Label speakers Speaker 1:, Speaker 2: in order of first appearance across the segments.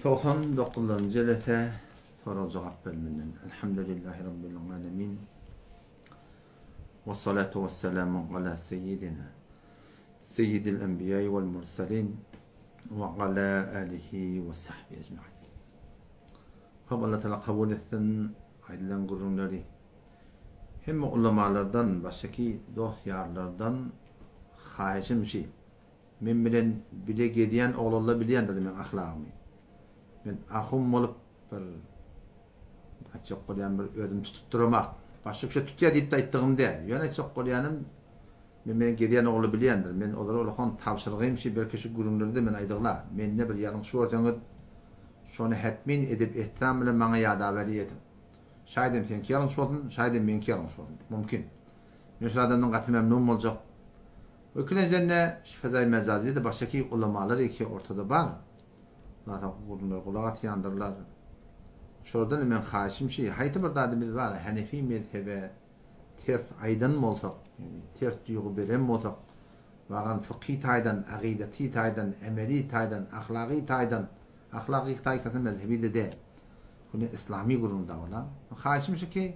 Speaker 1: 99-njy jelese sorag-jogap bölüminden. Elhamdülillahi Rabbil alemin. Vessalatu vesselamu ala seyyidina seyyidil enbiýai vel mursalin ve ala alihi ve sahbihi ecmaîn. Hop Allah Teala kabul etsin aýdylan gürrüňleri. Hemme ulamalardan, başaki dost-ýarlardan haýyşym şi. Men bilen bile gezýän oglanlar bilýändir meň ahlagymy. Men ahun bolup bir aýtjak bolýan bir özümi tutup duramak. Başga kişi tutýar diýip-de aýtdygym däl. Ýöne aýtjak bolýanym men bilen gezýän oglanlar bilýändir. Men olara ulakan tabşyrgym şi belki şu gürrüňleri-de men aýdygla. Mende bir ýalňyş görseňiz şony hätmin edep-ehtiram bilen maňa ýadaweri ediň. Şaýdem seňki ýalňyş bolsun, şaýdem meňki ýalňyş bolsun. Mümkin. Men şol adamdan gaty memnun boljak. Ikilenjende şu fezaýy mejazyda başaki ulamalar eki ortada bar. Zata gurunlar gulak asýandyrlar. Şolardan meň haýyşym şi, haýsy bir zady biz bar Hanefi mezhebe ters aýdan bolsak, ýagny ters duýgy beren bolsak, wagan fykhy taýdan, agydaty taýdan, emeli taýdan, ahlagy taýdan, ahlagy taýkasy mezhebi-de däl. Bu ne yslamy gürrüň dagyla. Haýyşym şu ki,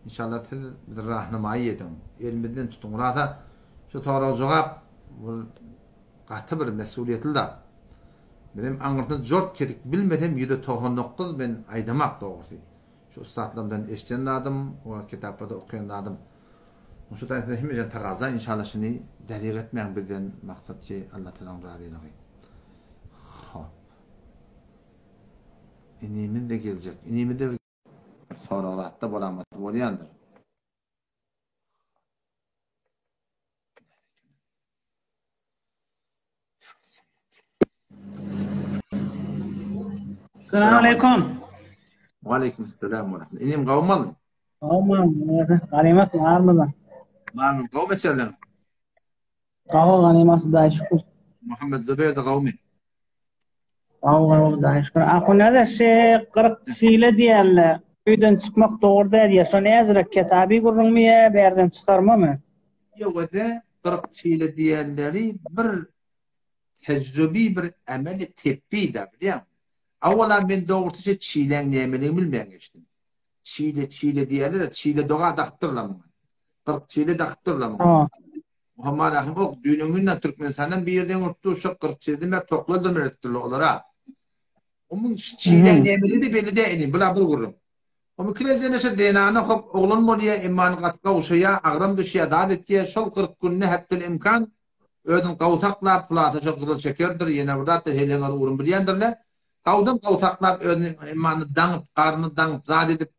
Speaker 1: inşallah siz bizi rahnamaýy ediň, elimizden tutuň. Rasa şu sorag-jogap bu gaty bir mesulyýetli zat. Menem aňyrsyny jort kesik bilmesem 199 men aýdamak dogrusy. Şu ussatlarymdan eşiden zadym we kitaplarda okaýan zadym. Şu taýda hemmejen tagaza inşallah şuny därik etmäň bizden maksat ki Allah Tagalaň razylygy. Hop. Inimiz-de geljek. Inimiz-de bir sorag zatda bolamasy bolýandyr.
Speaker 2: Salam aleykum.
Speaker 1: Wa aleykum selam wa rahmet. Inim gawmaly.
Speaker 2: Gawmaly. Ganymat barmy?
Speaker 1: Barmy? Gaw meçerleň.
Speaker 2: Gaw ganymat Hudaý şükür.
Speaker 1: Muhammed Zübeýr de gawmy?
Speaker 2: Gawy gawy Hudaýa şükür. Ahun näde şe 40 şile diýenle öýden çykmak dogry däl diýýär. Şo näzirek ketabi gürrüňmi ýa bärden çykarmamy?
Speaker 1: Ýok ede 40 şile diýenleri bir tejrübi bir emeli tepbi da bilýäňmi? Awala men dogrusy şe çiläň nämeligini bilmän geçdim. Çile çile diýerler çile doga dakypdyrlar muňa. 40 çile dakypdyrlar muňa. Muhamman ahym ok düýnüňünden Türkmenistandan bir ýerden urupdy şu 40 ýyldan bäri toklardan öwretdiler olara. Omuň çileň nemeli de belli däl indi bula bir gürrüň. Omy kilejene şu zenana hop oglan bolýa emmany gaty gowşaýa agram düşýä zat etýä şol 40 günde hetdel imkan özüni gawy saklap hulasa şo gyzyl şekerdir ýene bir zatdyr heleňiz ugrun bilýändirler. Gawdan gawy saklap özüni emmany daňyp garnyny daňyp zat edip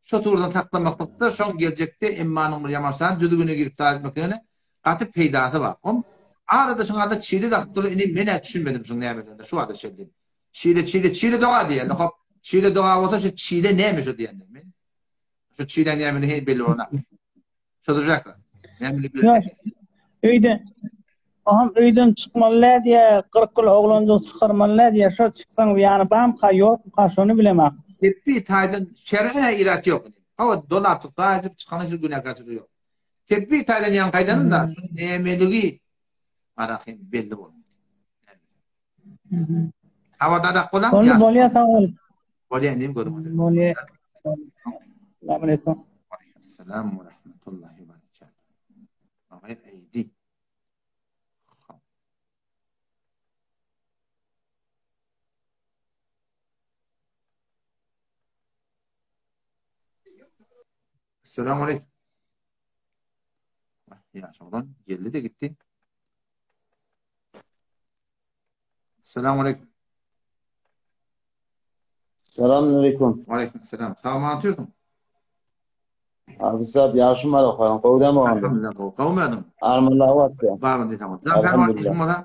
Speaker 1: Şo turdan saklamaklykda şoň geljekde emmanyň bir ýamanşan düzgüne girip zat etmekligine gaty peýdasy bar. Om arada şuň ada çile dakyp dur indi men-ä düşünmedim şuň nämedigine şu wagta çenli. Çile çile çile doga diýýärler hop çile doga bolsa şu çile näme şu diýenler men. Şu çile näme heý belli bolana. Çözüljek. Näme
Speaker 2: bilýän. Öýde Ohm öýden çykmaly däl diýä, 40 gün oglanjyk çykarmaly däl diýä, şo çyksaň zyýany barmyka, ýokmyka şony bilemok.
Speaker 1: Tepbi taýdan şer'e irat ýok. Hawa dolap çyksa aýdyp çykany şu günäkärçilik ýok. Tepbi taýdan ýaňky aýdanym da şu nämeligi arasyn belli bolmady. Habardarrak bolaň.
Speaker 2: Boldy bolýa sag bol.
Speaker 1: Bolýa inim gözüň aýdyň.
Speaker 2: Bolýa. Salam aleýkum.
Speaker 1: Salam we rahmetullahi we berekatuh. Gaýr eýdi. Assalamu aleýkum. Ýaş oglan geldi de gitdi. Assalamu aleýkum.
Speaker 3: Salam aleýkum.
Speaker 1: Aleýkum salam. Sag otyrdyň.
Speaker 3: Abi sap ýagşy mal okaýan, gowy dämi oglan?
Speaker 1: Alhamdulillah, gowy. Gowy mödüň?
Speaker 3: Armanda watdy.
Speaker 1: Barmy diýseň. Jan işiň bolsa?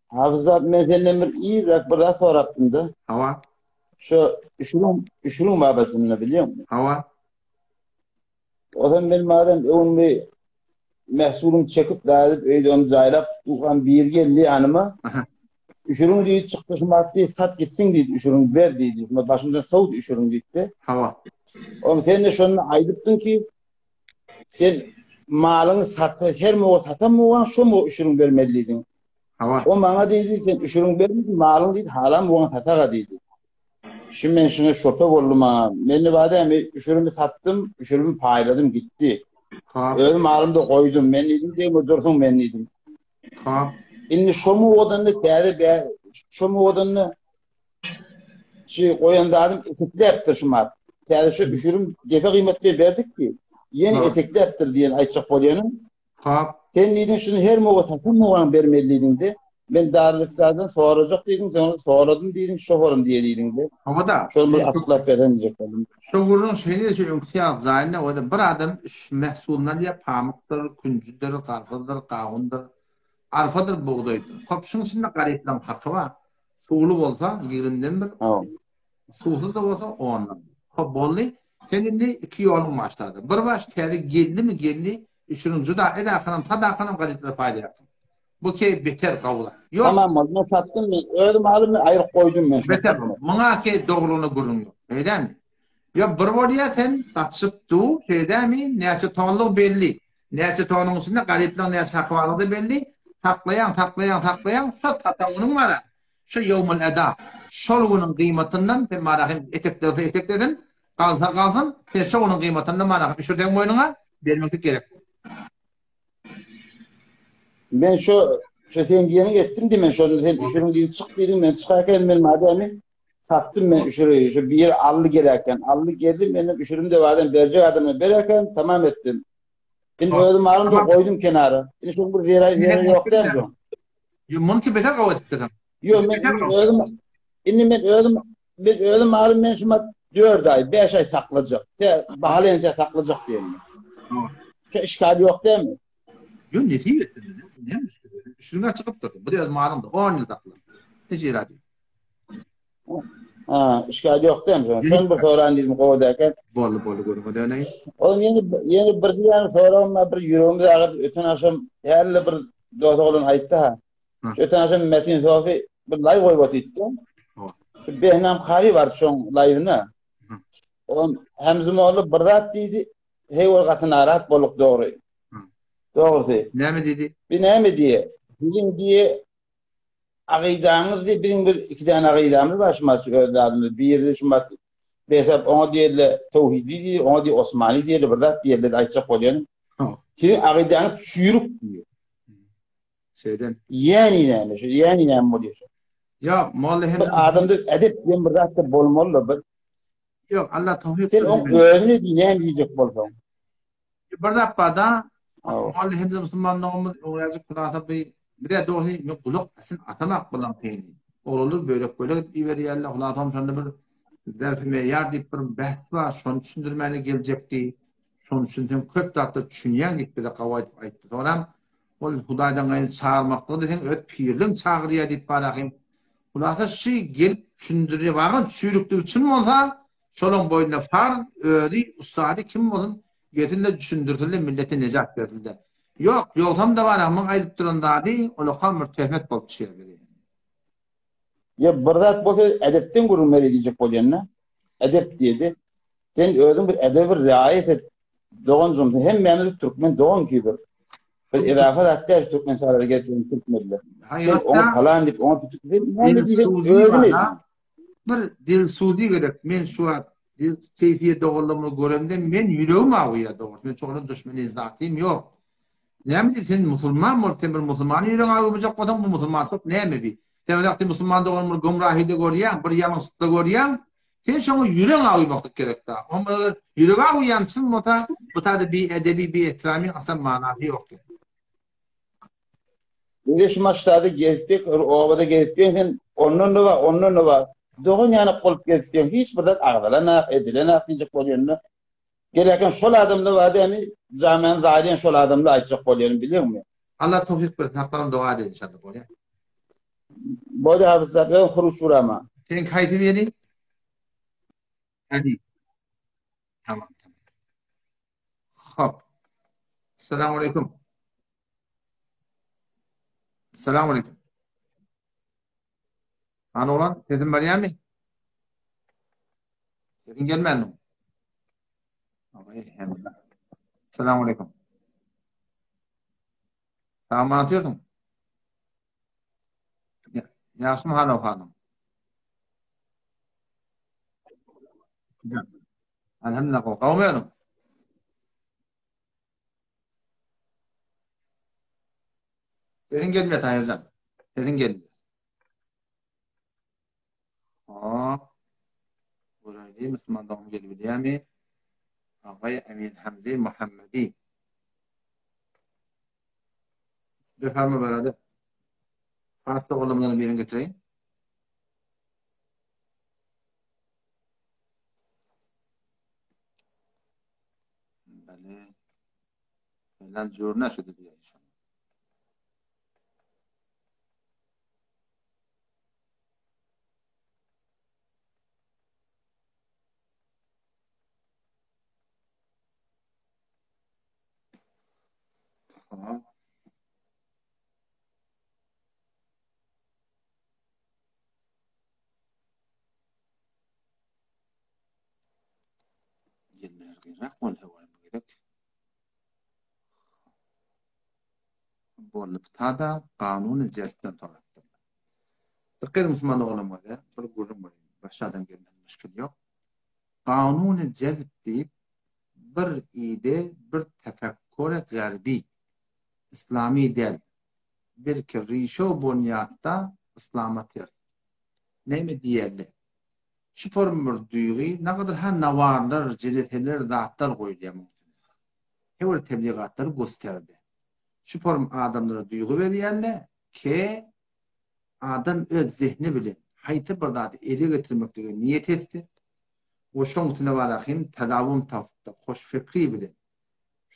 Speaker 3: Hafız abi men senden bir irräk bir zat sorapdym-da.
Speaker 1: Hawa.
Speaker 3: Şu üşüriň, üşüriň babatynda bilýäňmi?
Speaker 1: Hawa.
Speaker 3: Ozan men madem öňümi mehsulum çekip dadyp öýde onu jaýlap duhan bir geldi ýanyma. Üşüriň diýdi çykdy şu mat diýdi sat gitsin diýdi üşüriň ber diýdi. Şuma başymdan sowdy üşüriň diýdi.
Speaker 1: Hawa.
Speaker 3: Oň sen de şonda aýdypdyň ki sen malyňy sat her muga satan muga şo muga üşüriň bermeli diýdiň.
Speaker 1: Hawa.
Speaker 3: O maňa diýdi, sen üşüriň bermediň, malyň diýdi, halam oňa sataga diýdi. Şu men şuna şope boldy maňa. Men ne badämi üşürimi satdym, üşürimi paýladym gitdi.
Speaker 1: Hop.
Speaker 3: Öz malymda goýdum. Men diýdim, diýme dursun men diýdim.
Speaker 1: Hop.
Speaker 3: Indi şo muwadanda täze bä şo muwadanda şu goýan zadym etekläpdir şu mat. Täze şu üşürim depe gyýmat bilen berdik ki, ýene etekläpdir diýen aýtjak bolýanym.
Speaker 1: Hop.
Speaker 3: Sen diýdiň şuny her muwa satan muwaň bermeli diýdiňde. Men Darüliftadan sorajak diýdiň, soňra soradym diýdiň, şofarym diýe diýdiňde.
Speaker 1: Hawa-da.
Speaker 3: Şony bir açyklap berseň diýjek boldum.
Speaker 1: Şo gürrüň şeýle şu öňküsi ýaly jaýynda o-da bir adam üç mähsulyny alýar, pamykdyr, künjüdir, garpyzdyr, gawundyr, arpadyr, bugdaýdyr. Hop, şuň içinde garyplaryň haky bar. Suwly bolsa ýigrimden bir, suwsuz-da bolsa ondan bir. Hop, boldy. Sen indi iki ýoluň başlady. Bir baş täze geldimi geldi, üçüniň juda edakanam, sadakanam garyplara paýlaýarsyň. Bu keý beter gawula. Ýok.
Speaker 3: Tamam boldy. Men satdym men. Öz malymy aýryp goýdum men.
Speaker 1: Beter. Muňa keý dogrulygyna gürrüň ýok. Şeýdämi? Ýok, bir bolýa sen gaçyp du, şeýdämi? Näçe tonlygy belli. Näçe tonuň içinde garyplaryň näçe haky barlygy-da belli. Saklaýaň, saklaýaň, saklaýaň, şo satan günüň bar-a. Şo ýowmul eda. Şol günüň gyýmatyndan sen mara hem eteklese eteklesin, galsa galsyn, sen şo günüň gyýmatyndan mara hem üşürseň boýnuňa, bermeklik gerek.
Speaker 3: Men şo şo sen diýeniňi etdim diý men şonda sen üşüriň diýip çyk diýdiň men çykarken men mademy satdym men üşüri şo biri aldy gelerken aldy geldi men üşürim de badem berjek adamyna bererken tamam etdim. Indi özüm alym da goýdum kenara. Indi şoň bir zerä zerä ýok däl şoň.
Speaker 1: Ýo munki beter gawy etipdir.
Speaker 3: Ýo men özüm indi men özüm men özüm alym men şuma 4 aý 5 aý saklajak. Te bahaly ençe saklajak diýen. Şu işgal ýok dämi?
Speaker 1: Ýo nesip etsin. Ne müşkil. Üstüňe çykypdyr. Bu da öz malyňda 10 ýyl sakla. Hiç irad ýok.
Speaker 3: Ha, işgal ýok dämi? Şony bir soran diýdim gowy däken.
Speaker 1: Boldy, boldy görüň ödäneýin.
Speaker 3: Oğlum ýene ýene bir ýany soragym bar, bir ýüregimiz agyrdy. Öten agşam hälde bir dost oglan aýtdy ha. Şu öten agşam Metin Sofi bir laýw goýup otyrdy. Şu Behnam Kary bar şoň laýwyna. Olam Hemzi molla bir zat diýdi. Heý ol gaty narat bolduk dogry. Dogrusy.
Speaker 1: Näme diýdi?
Speaker 3: Bir näme diýe? Biziň diýe agydaňyz diýe biziň bir iki däne agydamyz bar şu maç öz zadymyz. Biri şu maç besap oňa diýerler towhidi diýe, oňa diýe Osmani diýerler bir zat diýerler aýtjak bolýan. Siziň agydaňyz çüýrük diýe.
Speaker 1: Şeýden.
Speaker 3: Ýäni näme şu? Ýäni näme bolýar şu?
Speaker 1: Ýok, molla hem
Speaker 3: bir adamda edep diýen bir zat da bolmaly bir.
Speaker 1: Ýok, Allah towfik
Speaker 3: Sen oň özüni näme diýjek bolsaň.
Speaker 1: Bir zat bar-da, molla hem de musulmanlygymyz öwrenjik hulasa bir bize dogry men gulak asyn atamak bilen kyn. Oglanlar bölek-bölek edip iberýärler. Hulasa şonda bir zerfi meýar diýip bir bähs bar, şony düşündirmäne geljekdi. Şonuň üçin sen köp zatlar düşünýäň diýip bize gawy aýdyp aýtdy. Soňram ol Hudaýdan gaýry çagyrmaklygy diýseň öz pirligiň çagyrýar diýip barahym. Hulasa şy gelip düşündirýär. Wagan çüýrükligi çyn bolsa, şolaň boýnuna farz, özi, ussady kim bolsun gelsin-de düşündirsin-de millete nejat bersin-de. Ýok, ýogsam-da barahymyň aýdyp duran zady olakam bir töhmet bolup düşýär bize.
Speaker 3: Ýa bir zat bolsa edepden gürrüň berýär diýjek bolýan-da. Edep diýdi. Sen özüň bir edebe bir riaýat et. Doganjygym, sen hemmämiz türkmen dogan ki bir. Bir edafa zat däl türkmen sarada gelip duran türkmenler. Sen oňa palan diýip, oňa tutup, sen näme diýseň özüň et.
Speaker 1: Bir dilsuzi gerek. Men şu wagt Seýfiýe doganlarymy göremde men ýüregim agyrýar dogrusy. Men çola düşmeni zatym ýok. Näme diýip sen musulman bolup sen bir musulmany ýüregiňe agyrmajak bolsaň bu musulmançylyk näme bi? Sen o wagty musulman doganyny bir gümrahyda görýäň, bir ýalňyşlykda görýäň, sen şoňa ýüregiň agyrmaklyk gerekdä. Oňa eger ýüregi agyrýan çyn bolsa, bu taýda bi edebi, bi ehtiramy asla manasy ýokdur.
Speaker 3: Bize şu maştada gezipdik, bir obada gezipdik, sen ondan-da bar, ondan-da bar. Dogan ýanak bolup gezipdik, hiç bir zat agzalanak, edilenak diýjek bolýanda. Gereken şol adamda bar dämi, jamiany zaýalaýan şol adamda aýtjak bolýanym bilýäňmi?
Speaker 1: Allah towfyk bersin haklarym doga edin inşallah bolýa.
Speaker 3: Bolýa Hafyz abi özüň huruç urama.
Speaker 1: Seňki haýsy biri? Hadi. Tamam tamam. Hop. Assalamu aleykum. Assalamu aleykum. Hany oglan, sesim barýarmy? Sesiň gelmänmi? Assalamu aleykum. Salam atýarsyň. Ýagşymy hal-ahwalyň? Alhamdulillah, gowy. Gowumy özüň? Sesiň gelmeýär Taýyrjan. Sesiň gelmeýär. Hop. Göräýli, musulman dogan gelip bilýärmi? Agay Emir Hamzi Muhammedi. Befarma barada. Fars doganlarymdan birini getireýin. Bale. Falan jurna şu diýýär inşallah. Tamam. Gelmeler gyrak boldy bu gezek. Boldy tada kanuny jezpden sorapdyr. Dikkat edin musulman oglanlar, bir gürrüň bereyim. Başga adam gelmez, müşkil ýok. Kanuny jezp diýip bir ide, bir tefekkure garbi, islami däl, belki rişe we bunýatda yslama ters. Näme diýerler? Şu form bir duýgy, nagadyr ha nawarlar, jeleseler, zatlar goýulýar muň içine. He bir tebligatlar gösterdi. Şu form adamlara duýgy berýärler, ke adam öz zehni bilen haýsy bir zady ele getirmeklige niýet etse we şoň üstüne bara hem tadawum tapyp-da, hoşfikri bilen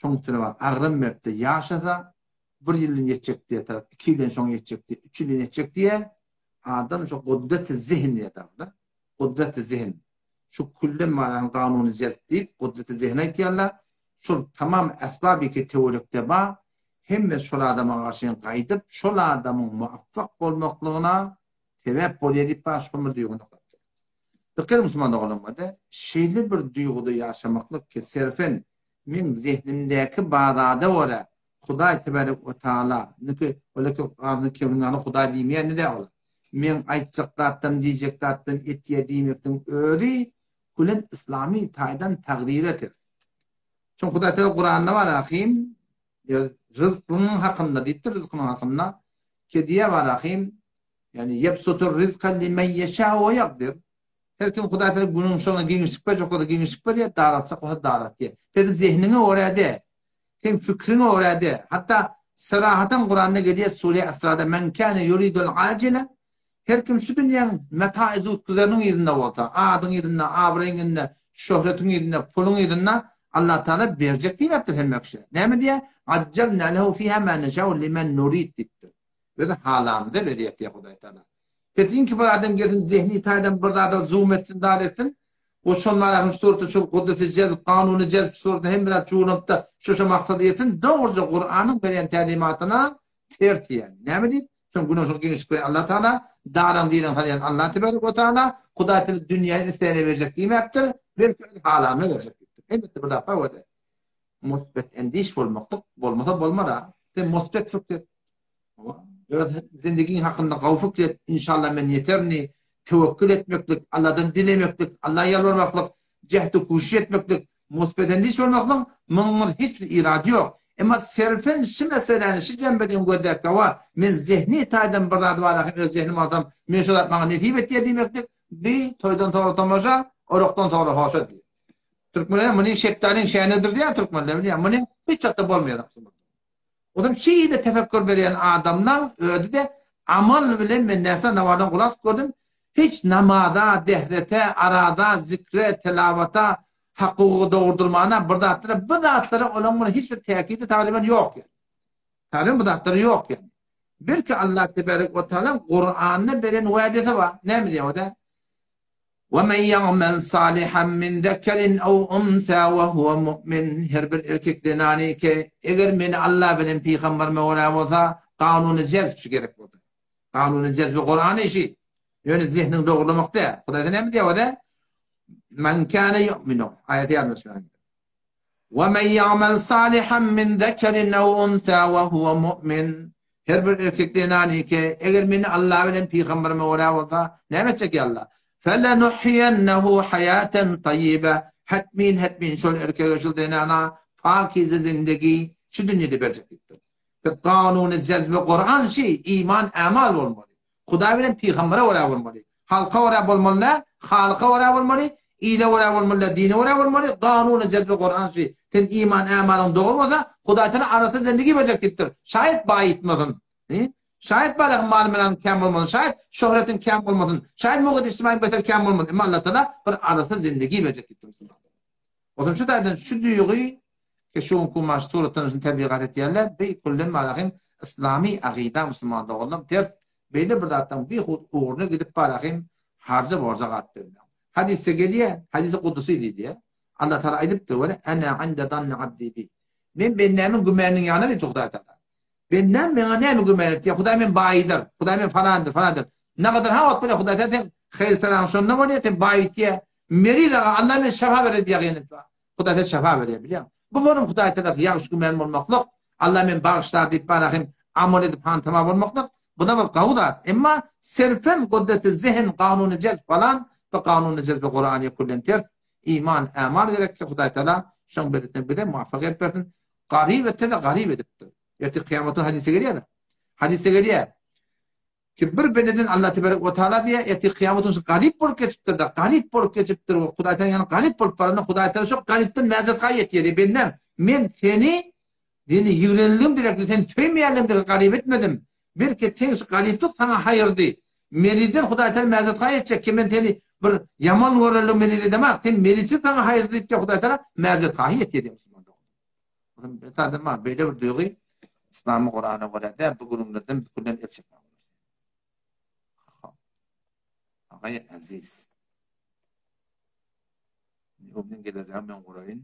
Speaker 1: şoň üstüne bar agram berip-de ýaşasa, bir ýyldan ýetjek diýer tarap, iki ýyldan soň ýetjek diýer, üç ýyldan ýetjek diýer, adam şo gudreti zehin diýer tarapda. Gudreti zehin. Şu külden baran kanuny jezb diýip, gudreti zehin aýtýarlar. Şol tamam esbaby ki töwerekde bar, hemme şol adama garşy gaýdyp, şol adamyň muwaffak bolmaklygyna sebäp bolýar diýip bar şol bir duýgyny nygtapdyr. Dikkat ediň musulman doganlarym-da, şeýle bir duýguda ýaşamaklyk ki serfen meň zehnimdäki bazada görä Hudaý tebarek we taala niki olaki gazyny kebringany Hudaý diýmeýände dä olar. Meň aýtjak zatlarym diýjek zatlarym etýä diýmekligiň özi külen yslamy taýdan tagdyra ters. Şoň Hudaý Teala Kuranda bar ahim ryzkyň hakynda diýipdir ryzkynyň hakynda ke diýä bar ahim ýani ýebsutur rizka limen ýeşa we ýakdir. Her kim Hudaý Teala günüň şoňa giňişlik berjek bolsa giňişlik berýär, daraltjak bolsa daraltýar. Sebäbi zehniňe görä dä. Seň fikriňe görä dä. Hatda sarahatan Kuranda gelýär Sure Esrada Men kâne yuridul acile Her kim şu dünýäň meta'i zut-güzeriniň yzynda bolsa, adyň yzynda, abraýyň yzynda, şöhretiň yzynda, puluň yzynda Allah Tagala berjek diýmepdir hemme kişä. Näme diýýär? Ajjalna lehu fiha ma neşâ'u limen nurid diýipdir. Özi halamyza berýär diýýär Hudaý Tagala. Pesinki bir adam gelsin zehni taýdan bir zada zoom etsin, zat etsin, we şonda arasynda şu suratda şol gudreti jezb, kanuny jezb şu suratda hemme zat çuwlanypda şu-şu maksada ýetsin, dogruja Kuranyň berýän tälimatyna ters ýaly. Näme diýip? Şoň günä şol giňişlik berýän Allah Taala, daraň direň salýan Allah tebarek we taala, Hudaý Taala dünýäni isleýäne berjek diýmäpdir, belki öz halanyna berjek diýipdir. Elbetde bir zat bar o-da musbet endiş bolmaklyk bolmasa bolmar-a. Sen musbet fikr et. Öz zindigiň hakynda gowy fikr et. Inşallah men ýeterin Tewekkül etmeklik, Allahdan dilemeklik, Allaha ýalbarmaklyk, jähdi kuşuş etmeklik, musbet endiş bolmaklygyň muň bir hiç bir irady ýok. Emma serfen şu meseläni şu jembeden gözläp gawa, men zehni taýdan bir zady bar ahim öz zehnim alsam, men şu zat maňa nesip etýär diýmeklik, bi toýdan soňra tomaşa, orakdan soňra hoşa diýýär. Türkmenler muny şepdalyň şänidir diýýär türkmenler bilýär. Muny hiç wagtda bolmaýar. Olam şeýle tefekkür berýän adamlaň özi-de amal bilen men näsa nawardan gulak asyp gördüm. Hiç namaza, dehrete, araza, zikre, telawata, hakugy dogurdurmana bir zatlara, bu zatlara olaň bir hiç bir täkidi taglyman ýok ýa. Taglyman bu zatlara ýok ýa. Belki Allah tebarek we taala Kuranda beren wädesi bar. Näme diýýär o-da? We men ýa'mel salihan min zekerin ew unsa we huwe mu'min her bir erkek zenany ki eger meni Allah bilen pygamberime görä bolsa kanuny jezb şu gerek bolsa. Kanuny jezbi Kurany işi. Ýöne zehniňi dogurlamak däl. Hudaý näme diýýär o-da? Men kâne yu'minu. Aýaty ýazmyş. Ve men ya'mel salihan min zekerin ew unsa we huwe mu'min. Her bir erkek zenanyke, eger meni Alla bilen pygamberime görä bolsa, näme etjek ýa Alla? Felenuhyiennehu haýaten taýýibe, hetmin hetmin şol erkege şol zenana pakize zindegi şu dünýede berjek diýipdir. Biz kanuny jezbe Kuran şi iman amal bolmaly. Hudaý bilen pygambere görä bolmaly. Halka görä bolmaly däl, Halyka görä bolmaly, ile görä bolmaly däl, dine görä bolmaly, kanuny jezbe Kuran şi. Sen iman amalyň dogry bolsa, Hudaý sana arassa zindigi berjek diýipdir. Şaýat baýytmasyn. Şaýat balagyň maly melalyň kän bolmasyn, şaýat şöhretiň kän bolmasyn, şaýat mugyt içtimaýyň beter kän bolmasyn, emma Allah Taala bir arassa zindigi berjek diýipdir musulmanlara. Ozaň şu taýdan şu duýgy ki şu günki maş suratdan şuny tebligat etýärler, bi küllen barahym yslamy agyda musulman doganlarym ters beýle bir zatlaryň bihud ugruna gidip barahym harja borja galyp bermäň. Hadysda gelýär, hadysy kudusy diýilýär. Allah Taala aýdypdyr, Wele ana inde zanni abdi bi. Men bendämiň gümanynyň ýanynda diýipdir Hudaý Taala. Bendäm meňa näme güman etýär? Hudaý men baýydyr. Hudaý men falandyr, falandyr. Nagadar ha wagt bolýar Hudaý sen sen haýyr saraň şonda bolýar, sen baýytýar. Meriz aga Allah men şafa berer diýip ýagyn etme. Hudaý sen şafa berýär bilýäň. Bu forum Hudaý tarap ýagşy güman bolmaklyk, Allah men bagyşlar diýip bara hem amal edip hantama bolmaklyk, bu da bir gawy zat. Emma serfen gudreti zehen kanuny jezb falan bu kanuny jezbe Kurany küllen ters. Iman, amal gerekli Hudaý Taala şoň beretine bize muvaffak bersin. Garyp etse-de garyp edipdir. Ertir kyýamatda hadysda gelýär. Hadysda gelýär. Ki bir bendeden Allah tebarek we taala diýýär, ertir kyýamatda şu garyp bolup geçipdir-de, garyp bolup geçipdir we Hudaý taala ýany garyp bolup baranda Hudaý taala şo garypdan mäzet haý etýär. Eý bendem, men seni dini ýigrenligim derekli seni söýmeýänligim derekli garyp etmedim. Belki seň şu garyplyk saňa haýyrdy. Meniden Hudaý taala mäzet haý etjek ki men seni bir ýaman görenligim meni edemak. Sen meniçin saňa haýyrdy diýip Hudaý taala mäzet haý etýär diýýär musulman doganlar. Esasen beýle bir duýgy Yslamy Kurana görä däl bu gürrüňlerden bütinleý el çekmek bolar. Agaý Aziz. Öňden gelerler men guraýyn.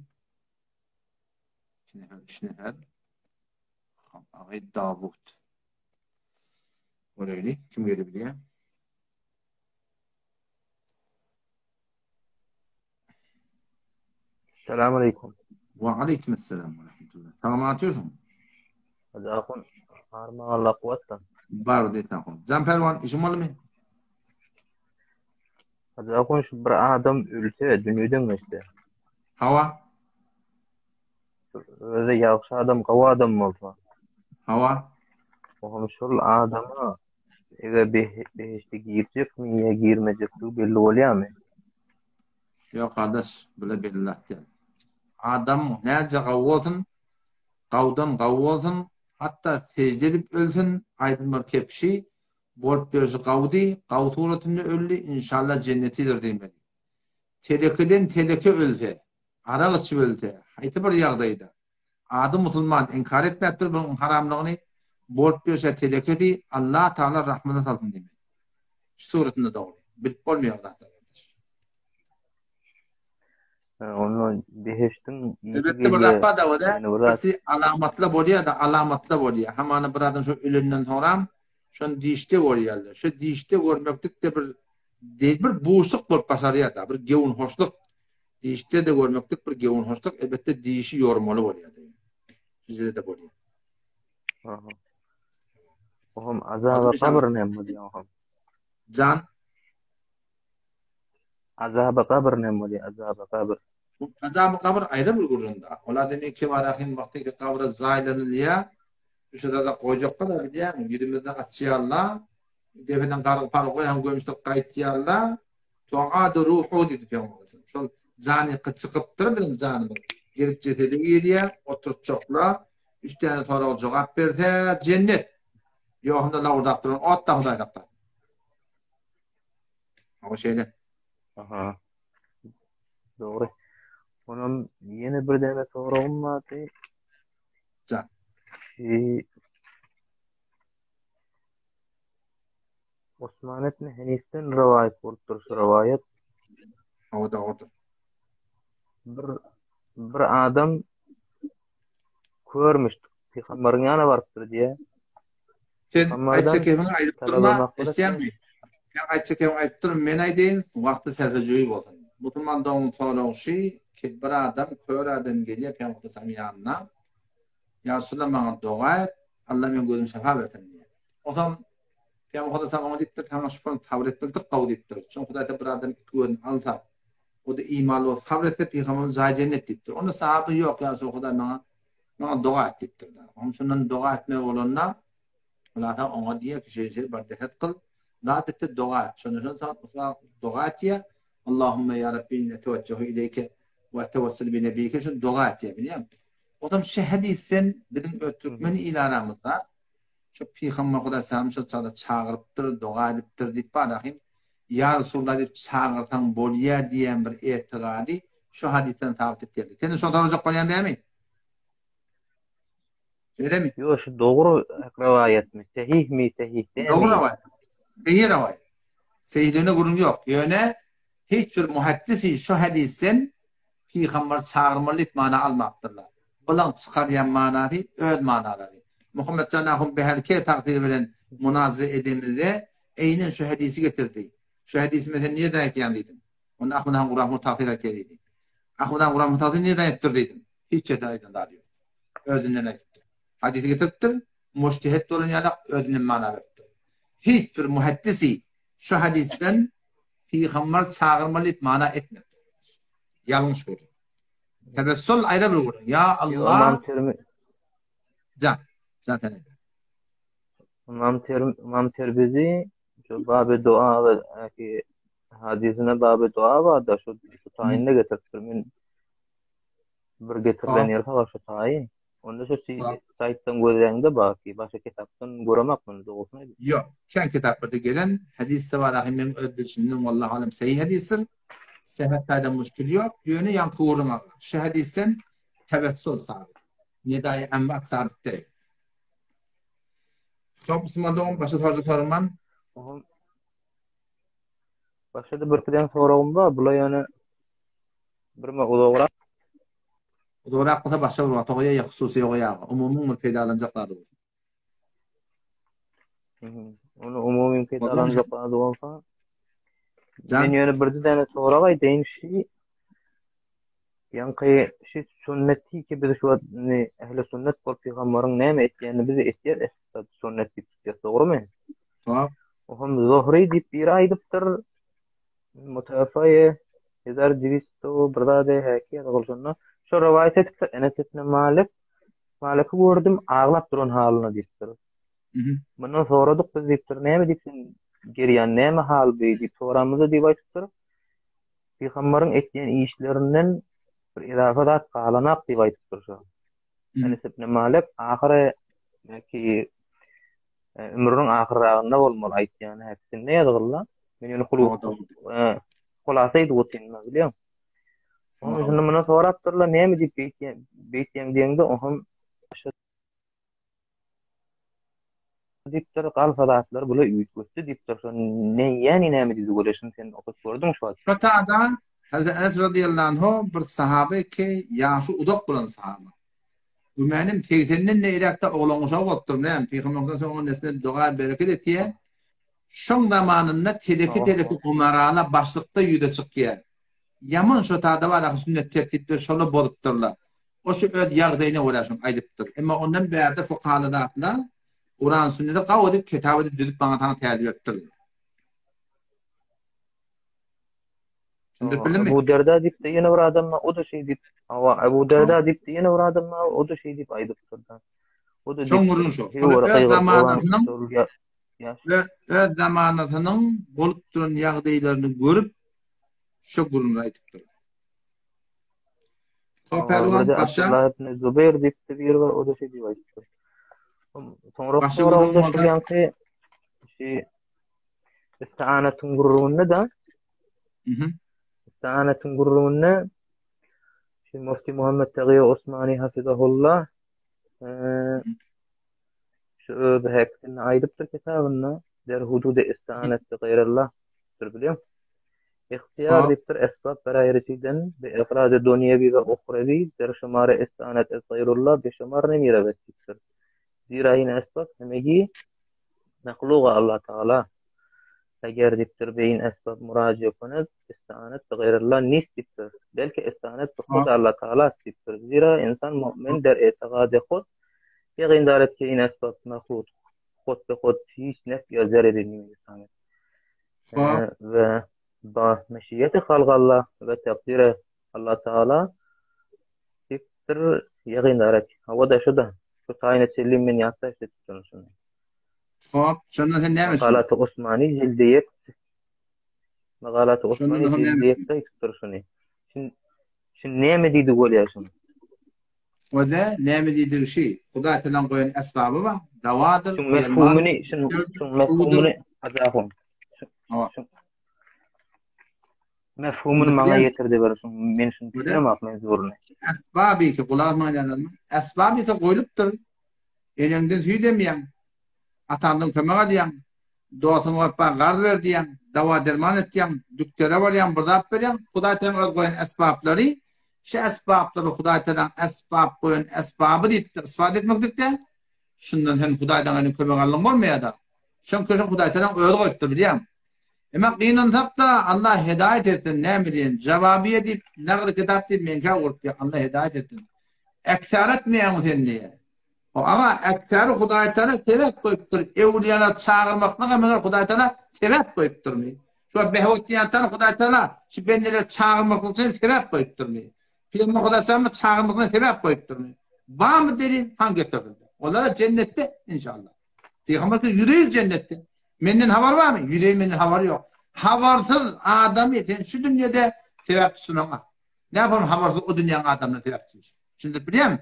Speaker 1: 2 nefer, 3 nefer. Agaý Dawut. Göreýli, kim gelebilýär?
Speaker 4: Salam aleyküm.
Speaker 1: Wa aleyküm esselam we rahmetullah. Salamat ýörsiň?
Speaker 4: Hajy ahun, arma Allah kuwwatdan.
Speaker 1: Bar diýsen ahun. Jan Perwan, işiň boldumy?
Speaker 4: Hajy ahun, şu bir adam ölse, dünýeden geçse.
Speaker 1: Hawa.
Speaker 4: Özi ýagşy adam, gowy adam bolsa.
Speaker 1: Hawa.
Speaker 4: Oňa şol adama eger behişde girjekmi ýa girmejekdigi belli bolýarmy?
Speaker 1: Ýok gardaş, bile belli zat däl. Adam näce gawy bolsun, gawdan gawy bolsun, hatda sejde edip ölsün, aýdym bir kepşi, bolup ýörşi gawdy, gawy suratynda öldi, inşallah jennetidir diýmeli. Telekeden teleke ölse, arak içip ölse, haýsy bir ýagdaýda, ady musulman, inkar etmäpdir bunuň haramlygyny, bolup ýörşä telekedi, Allah Tagala rahmyna salsyn diýmeli. Şu suratynda dogry. Bilip bolmaýar o zatlar gardaş.
Speaker 4: Onda behişdiň
Speaker 1: Elbetde bir zat bar da birsi alamatla bolýar da alamatla bolýar. Hamana bir adam şo ölenden soňram şony dişde görýärler. Şo dişde görmeklik de bir bir buşluk bolup başarýar da, bir gewünhoşluk. Dişde de görmeklik bir gewünhoşluk, elbetde dişi ýormaly bolýar. Şeýle de bolýar.
Speaker 4: Aha. Ohm azaba gabyr näme bolýar ohm?
Speaker 1: Jan.
Speaker 4: Azaba gabyr näme bolýar? Azaba gabyr.
Speaker 1: Azaby gabyr aýry bir gürrüňde. Ol adam iki barahyn wagty ki gabra jaýlanylýar. Şu zada goýjakka da bilýäňmi? Ýüzümizde açýarlar. Depeden gargy pargy goýan gömüşlik gaýtýarlar. Tuadu ruhu diýdi Pygamber aleyhisselam. Şol jany çykypdyr biziň janymyz. Gelip jesede girýär, oturtjaklar. Üç täne soraga jogap berse jennet. Ýohunda lawurdap duran ot da Hudaý saklar. O şeýle.
Speaker 4: Aha. Dogry. Onam ýene bir däne soragym bardy.
Speaker 1: Jan.
Speaker 4: Şi Osman ibn Henifden rowaýat bolupdyr şu rowaýat.
Speaker 1: Hawa dogrudyr.
Speaker 4: Bir bir adam körmüş. Pygamberiň ýanyna barypdyr diýe.
Speaker 1: Sen aýtsa kebiň aýdyp durma, eşitýäňmi? Sen aýtsa kebiň aýdyp dur, men aýdaýyn, wagty serpejöý bolsun. Musulman dogan soragy şy ki, bir adam, kör adam gelýär Pygamber sallam ýanyna. Ýa Resulallah maňa doga et, Allah meň gözümi şypa bersin diýýär. Onsoň Pygamber Hudaý oňa diýipdir, saňa şu pursat sabyr etmeklik gowy diýipdir. Çünki Hudaý bir adam iki gözüni alsa, o-da imanly bolup sabyr etse, Pygamberimiz jaýy jennet diýipdir. Onda sahaba ýok, ýa Resulallah Hudaý maňa maňa doga et diýipdir. Onuň şondan doga etmegi bolanda, Hulasa oňa diýýär ki, şeýle şeýle bir dehet kyl, zat etde doga et. Şonda şonda doga etýär. Allahumma ya Rabbi inni etewejjehu ileyke we etewessül bi nebiyike şonu doga etýär, bilýäňmi? Otam şu hadisden biziň öz türkmen il aramyzda şu pygamber Hudaý salam şol çagda çagyrypdyr, doga edipdir diýip bar ahim. Ýa Resulallah diýip çagyrsaň bolýar diýen bir etigady şu hadysdan sabit edip geldi. Sen şony sorajak bolýan dämi? Şeýlemi?
Speaker 4: Ýok, şu dogry rowaýatmy? Sehihmi, sehih dälmi?
Speaker 1: Dogry rowaýat. Sehih rowaýat. Sehihligine gürrüň ýok. Ýöne hiç bir muhaddisi şu hadysdan pygamber çagyrmaly diýip mana almapdyrlar. Bulaň çykarýan manasy öz manalary. Muhammetjan ahun Behelke tagsyry bilen munazara edemizde eýnen şu hadysy getirdi. Şu hadysy men sen nireden aýtýaň diýdim. Onda Ahmet han Gurahmur tagsyr aýtýar diýdi. Ahmet han Gurahmur tagsyr nireden aýdypdyr diýdim. Hiç ýerde aýdan zady ýok. Özünden aýdypdyr. Hadysy getiripdir, mujtehid bolan ýalak özünden mana beripdir. Hiç bir muhaddisi şu hadysdan pygamber çagyrmaly diýip mana etmedi. Ýalňyş gürrüň. Tebessül aýra bir gürrüň. Ýa Allah. Jan, jan sen aýt.
Speaker 4: Imam Ter Imam Terbizi şu baby dua we hadysine baby dua bar da şu şu taýynda getiripdir. Men bir getirilen ýeri habar şu taýy. Onda şu saýtdan gözläňde baki başga kitapdan göremak muny dogrusyny aýdyp.
Speaker 1: Ýok, kän kitaplarda gelen hadysda bar ahy meň öz bilşimden wallahu alem sahih hadysdyr. Sehet taýdan muşkil ýok. Ýöne ýaňky gürrüň agyr. Şu hadysdan tewessul sabyt. Nedaýy emwat sabyt däl. Soň musulman dogan başga sorajak soragyň barmy?
Speaker 4: Başga-da bir iki soragym bar. Bular ýöne Birme uzagrak.
Speaker 1: Uzagrak bolsa başga bir wagta goýaý ýa hususy goýaga. Umumyň bir peýdalanjak zady bolsun.
Speaker 4: Ony umumyň peýdalanjak zady bolsa. Men ýöne bir däne sorag aýdaýyn şi Ýaňky şi sünneti ki biz şu wagt indi ähli sünnet bolup pygambaryň näme etýänini biz etýäs esasda sünnet diýip tutýas dogrymy?
Speaker 1: Sag.
Speaker 4: Ohm Zohri diýip biri aýdypdyr. Mutawaffaýe hezar diwisto bir zady häki ýa şonda şo rowaýat edipdir Enes ibn Malik Maliki gördüm aglap duran halyna diýipdir. Mundan soradyk biz diýipdir näme diýip sen gerýän näme hal bu diýip soramyzda diýip aýdypdyr. Pygambaryň etýän işlerinden bir edafa zat galanak diýip aýdypdyr şo. Enes ibn Malik ahyry belki ömrüniň ahyrragynda bolmaly aýtýan häkisinde ýazgylla. Men ýöne hulasa aýdyp otyryn bilýäň. Onuň üçin muny sorapdyrlar, näme diýip beýtýäň, beýtýäň diýende, oňam diýipdir, galsa zatlar bula üýtgetdi diýipdir. Şo neýäni näme diýdi göreşin sen okyp gördüň şu wagt.
Speaker 1: Katada Hazreti Enes radiyallahu anhu bir sahaba ki ýaşy uzak bolan sahaba. Gümänim segsenden de iräkde oglan uşagy bolupdyr näme Pygamberden soň onuň nesline doga bereket etýär. Şoň zamanynda teleki-teleki umarala başlykda ýüze çykýar. Ýaman şo tada bar ahy sünnet tertipleri şola bozupdyrlar. O şu öz ýagdaýyna görä şony aýdypdyr. Emma ondan bärde fukahalar zatla Kuran sünneti gawy edip kitap edip düzüp maňa saňa tälim beripdirler. Düşündirip bildimmi?
Speaker 4: Ebu Derda diýipdi ýene bir adam bar, o-da şeý diýip, hawa, Ebu Derda diýipdi ýene bir adam bar, o-da şeý diýip aýdypdyr-da.
Speaker 1: O-da Şoň gürrüň şo. Öz zamanasynyň öz zamanasynyň bolup duran ýagdaýlaryny görüp şo gürrüňi aýdypdyr.
Speaker 4: Şo pälwan başa Abdullah ibn Zubeýr diýipdi bir bar, o-da şeý diýip aýdypdyr. Soňra soragda şu ýaňky şu Istianatyň gürrüňinde-de Istianatyň gürrüňinde şu Mufti Muhammed Tagy Osmani hafizahullah şu öz hekisini aýdypdyr kitabynda der hudude istianet bi gaýrallah diýipdir bilýän. Ihtiýar diýipdir esbab beraýrysiden bi efrady dunýewi we uhrewi der şumary istianet ez gaýrullah bi şumar nemirewet diýipdir. Zira ýene esbab hemegi Mahluga Allah Tagala eger diýipdir beýin esbab muraja konez istianet bi gaýrallah nis diýipdir. Belki istianet bi hud Allah Tagala diýipdir. Zira insan mu'min der etigady hud ýagyn daret ki in esbab mahluk. Hod be hod hiç nef ýa zereri nemiresanet. We ba meşiýeti halgalla we takdire Allah Taala diýipdir ýagyn daret. Hawa-da şu-da. Şu taýyna çenli men ýatda eşidipdim şuny.
Speaker 1: Hop, şondan sen näme üçin?
Speaker 4: Makalaty Osmani jildi ýek. Makalaty Osmani jildi ýekde aýdypdyr şuny. Şin şin näme diýdi bolýar şuny?
Speaker 1: Oda näme diýdigi şi, Hudaý talan goýan esbaby bar, dawadyr,
Speaker 4: Şuň mefhumyny, şuň şuň mefhumyny Hajy ahun. Mefhumyny maňa ýetirdi bir şuň men şuny düşünemok menzurny.
Speaker 1: Esbaby ki gulak asmaň ýalanmy? Esbaby ki goýlupdyr. Eneňden süýt emýäň. Ataňdan kömek alýaň. Dostuňa baryp bar garz ber diýýäň. Dawa derman etýäň. Dükdere barýaň bir zat berýäň. Hudaý tagalaň öz goýan esbaplary şu esbaplary Hudaý tagalaň esbap goýan esbaby diýip isbat etmeklikde şundan sen Hudaýdan elin kömek aldyň bolmaýada. Şoň köşek Hudaý tagalaň özi goýupdyr bilýäňmi? Emma gynansak-da, Allah hedaýat etsin, näme diýen, Jawabiýe diýip, nagdy kitap diýip meňkä urupýar, Allah hedaýat etsin. Äksär etmeýäňmi sen diýýär. O aga, äksäri Hudaýtagala sebäp goýupdyr, öwlüýalar çagyrmaklyga meger Hudaýtagala sebäp goýupdyrmy? Şu wagt behewet diýýän tany Hudaýtagala şu bendeleri çagyrmaklyk üçin sebäp goýupdyrmy? Pygamber Hudaýtagala çagyrmaklyga sebäp goýupdyrmy? Barmy delil? Hany getirsin. Olara jennetde inşallah. Pygamber ki ýüreýiz jennetde. Menden habar barmy? Ýüreýin menden habary ýok. Habarsyz adamy sen şu dünýede sebäp tutunaňa. Ne yapalım habarsyz o dünýäň adamyna sebäp tutuş. Düşündirip bilýärmi?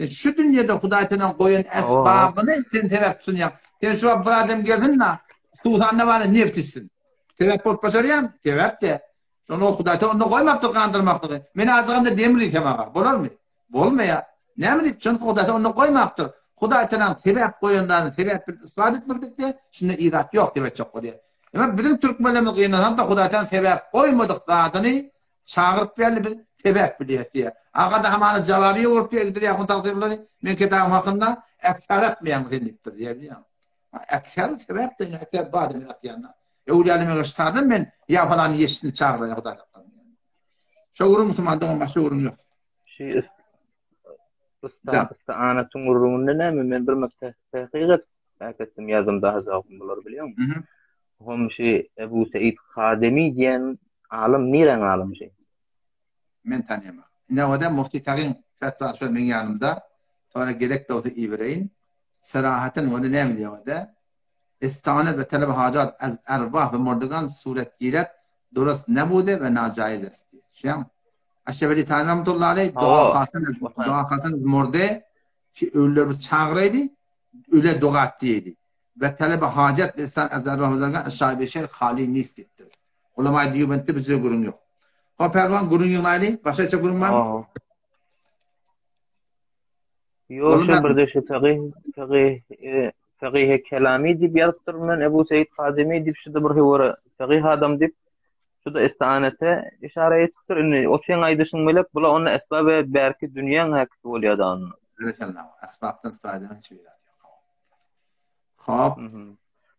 Speaker 1: Sen şu dünýede Hudaý senden goýan esbabyny sen sebäp tutunýaň. Sen şu bir adam gelsin da suwsanda bana neft içsin. Sebäp bolup başarýaň? Sebäp de. Şony Hudaý sen onda goýmapdyr gandyrmaklygy. Men ajyganda demir iýsem aga, bolarmy? Bolmaýar. Näme diýip, çünki Hudaý Taala onda goýmapdyr. Hudaý Taala sebäp goýanlaryny sebäp bilen isbat etmeklikde şunda irat ýok diýip aýtjak bolýar. Emma biziň türkmenlerimiz gynansam-da Hudaý Taala sebäp goýmadyk zadyny çagyryp berdi biz sebäp bilýäs diýýär. Aga-da hamana jawaby bolup diýip gidýär bu tagsyrlary. Men kitabym hakynda äkär etmeýäň sen diýipdir diýýär bilýäňmi? Äkär sebäp diýen äkär bar diýip atýan. Öwlüýäni meger şadan men ýa falan ýeşini çagyraýar Hudaý saklasyn. Şo gürrüň musulman dogan başga gürrüň ýok.
Speaker 4: Şu istianatyň gürrüňinde näme men bir mekde tahkyk edip äketdim ýazdym daha jogap bular bilýäňmi? Hom şu Ebu Seid Hademi diýen alym niräň alymy şu?
Speaker 1: Men tanýamak. Ine o-da Mufti Tagyň fetwasy şo meň ýanymda. Sonra gerek bolsa ibereýin. Serahaten o-da näme diýýär o-da? Istianet we talab hajat az erwah we murdegan suret giret durust nebude we najaiz est diýýär. Şeýle. Aşraf Ali Tani rahmetullahi aleyh doga hasan doga hasan murde ki ölüleri biz çagyraýdy, öle doga et diýdi. We talab hajat ve istan az erwah murdegan şaýbe şer hali nist diýipdir. Ulama Diýubentde bizde gürrüň ýok. Hop Perwan gürrüň ýygnaýly. Başga hiç gürrüň barmy?
Speaker 4: Ýok, şu birde şu faqih, faqih, faqih kelami diýip ýazypdyr men Ebu Seýid Hazimi diýip şu-da bir höwre faqih adam diýip şu-da istianete işara etipdir. Indi o seň aýdyşyň melek bula onda esbap we bärki dünýäň häkisi bolýar da onda.
Speaker 1: Berekella. Esbapdan istifade hiç bir ýok. Hop.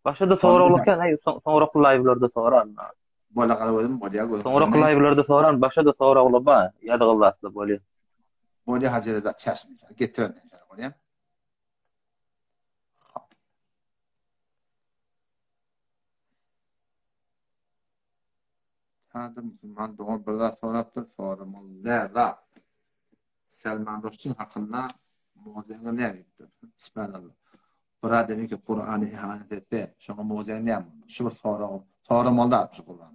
Speaker 4: Başga-da soragly eken, aý soňraky live-larda soran.
Speaker 1: Bola gara gözüm bolýar gözüm.
Speaker 4: Soňraky live-larda soran başga-da soragly bar, ýazgyly zatlar bolýar.
Speaker 1: Bolýar Hajy Reza çäşme getiren bolýar. Hadi musulman dogan bir zat sorapdyr, soramaly ne zat? Selman Ruşdin hakynda mozeňe ne diýipdir? Subhanallah. Bir adam ki Kur'any ihanet etse, şoňa mozeň näme? Şu bir sorag, soramaly zat şu Kur'an.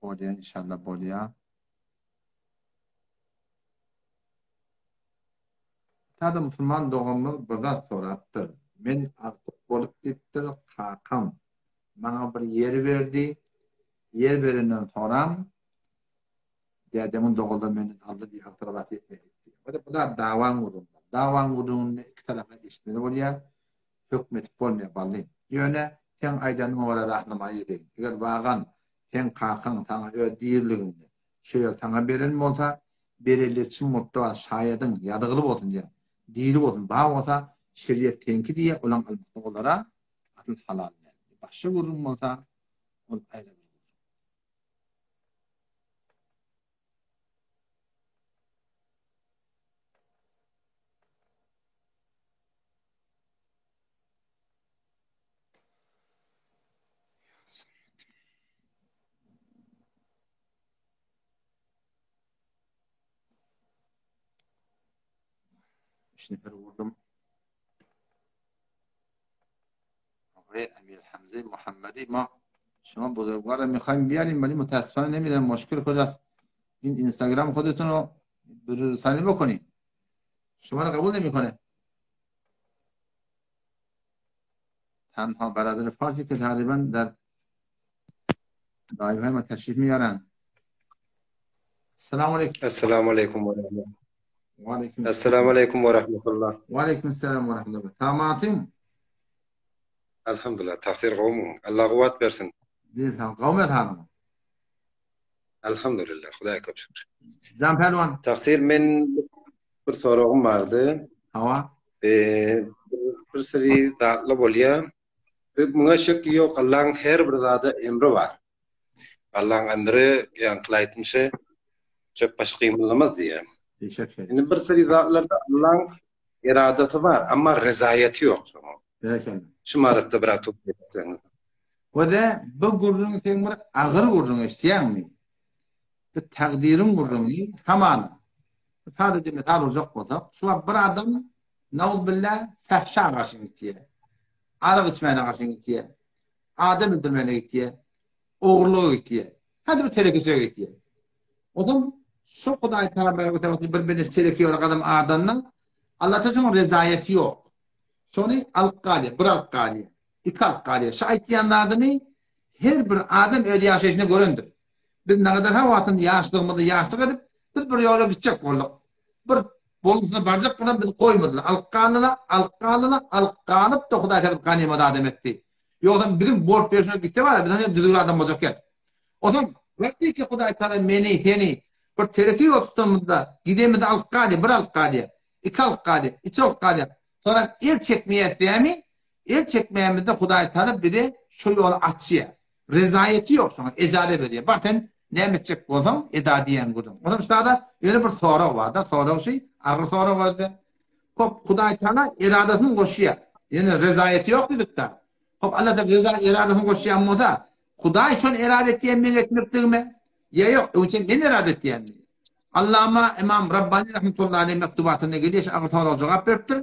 Speaker 1: Bolýar inşallah bolýar. Sada musulman doganymyz bir zat sorapdyr. Men agtyk bolup diýipdir, kakam maňa bir ýer berdi. Ýer berenden soňram dädemiň doganlary menden aldy diýip agtyga zat ýetmedi diýipdir. O-da bu zat dawaň gürrüňi. Dawaň gürrüňini iki tarapdan eşitmeli bolýar. Höküm edip bolmaýar bally. Ýöne seň aýdanyňa görä rahnamaý edeýin. Eger wagan seň kakaň saňa öz diriliginde şu ýeri saňa beren bolsa, bereli çyn bolup duran şaýadyň ýazgyly bolsun diýýär. Diri bolsun, bar bolsa, şeriýet seňki diýýär, olaň almasy olara asyl halal däl. Başga gürrüň bolsa, ol aýra bir gürrüň. Üç nefer vurdum. آقای امیر حمزه محمدی ما شما بزرگوار رو میخوایم بیاریم ولی متاسفانه نمیدونم مشکل کجاست این اینستاگرام خودتون رو رسانی بکنید شما رو قبول نمیکنه تنها برادر فارسی که تقریبا در لایو های ما تشریف میارن السلام علیکم
Speaker 5: السلام علیکم و رحمت و السلام علیکم و رحمت الله
Speaker 1: و علیکم السلام و رحمت الله تمام
Speaker 5: Elhamdülillah tagsyr gowmyň Allah guwwat bersin.
Speaker 1: Sag gowmy halyň?
Speaker 5: Elhamdülillah Hudaýa köp şükür.
Speaker 1: Jan Pälwan.
Speaker 5: Tagsyr men bir soragym bardy.
Speaker 1: Hawa.
Speaker 5: Bir seri zatlar bolýa. Muňa şek ýok Allaň her bir zada emri bar. Allaň emri ýaňkyl aýtmyşy çöp başy gymyldamaz diýýär. Indi bir seri zatlarda Allaň eradasy bar, emma rezaýaty ýok şoňa.
Speaker 1: Berekella.
Speaker 5: Şu maratda biraz towsy etseňiz.
Speaker 1: Wede bu gürrüň seň bir agyr gürrüň eşitýäňmi? Bu takdyryň gürrüňi hamala. Sadece mysal urjak bolsak, şu wagt bir adam nauzbilla fähşa garşy gitýär. Arak içmäne garşy gitýär. Adam öldürmäne gitýär. Ogurlyga gitýär. Hadi bir telekeçilige gitýär. Otam şu Hudaý tagala bereket bir bende teleke ýola gadam adanda Allah taala şoňa rezaýeti ýok. Şony alyp galýar, bir alyp galýar, iki alyp galýar. Şu aýtýan zadymy her bir adam öz ýaşaýşynda görendir. Biz nagadar ha wagtynda ýaşlygymyzda ýaşlyk edip, biz bir ýola gitjek bolduk. Bir bolumsyza barjak bolan bizi goýmadylar. Alyp galdylar, alyp galdylar, alyp galyp-da Hudaý taala bizi ganymat adam etdi. Ýogsam biziň bolup berşimiz gitse bar, biz hem düzgün adam boljak ýa. Onsoň wagty ki Hudaý taala meni, seni bir tereki ýol tutanymyzda gidemizde alyp galýar, bir alyp galýar, iki alyp galýar, üç alyp galýar. Soňra el çekmeýäs dämi? El çekmeýänimizde Hudaý taala bize şo ýoly açýar. Rezaýeti ýok şoňa, ejaze berýär. Bar sen näme etjek bolsaň, eda diýen gürrüň. Onsoň şurada ýöne bir sorag bar-da, sorag şi, agyr sorag özde. Hop, Hudaý Taala eradasyny goşýar. Ýöne rezaýeti ýok diýdik-de. Hop, Allah Taala reza eradasyny goşýan bolsa, Hudaý şony erada etýän meň etmekligime? Ýa ýok, öňçe men erada etýänmi? Allama Imam Rabbani rahmetullahi aleyh mektubatynda gelýär, şu agyr soraga jogap beripdir.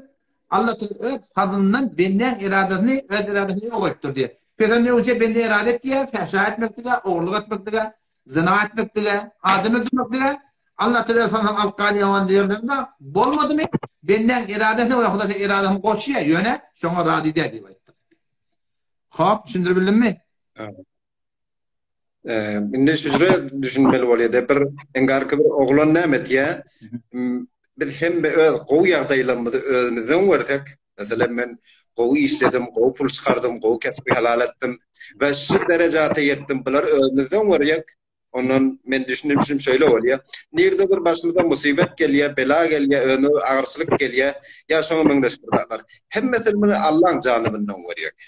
Speaker 1: Allah Taala öz fazlyndan bendäň eradasyny öz eradasyny ýok goýupdyr diýýär. Pes öňçe bende erada etýär, fähşa etmeklige, ogurlyk etmeklige, zyna etmeklige, adam öldürmeklige Allah Taala öz fazlyndan alyp galýan diýerlerinde bolmadymy? Bendäň eradasyny we Hudaý eradasyny goşýar, ýöne şoňa razy däl diýip aýtdy. Hop, düşündirip bildimmi?
Speaker 5: Indi şüjre düşünmeli bolýar-da, bir engarky bir oglan näme etýär? Biz hemme öz gowy ýagdaýlarymyzy özümizden görsek, meselem men gowy işledim, gowy pul çykardym, gowy kesbi halal etdim we şu derejata ýetdim, bulary özümizden görýäk. Ondan men düşünişim şeýle bolýar. Nirde bir başymyza musybet gelýär, bela gelýär, ömür agyrçylyk gelýär, ýa şoňa meňzeş bir zatlar. Hemmesini biz Allaň janybyndan görýäk.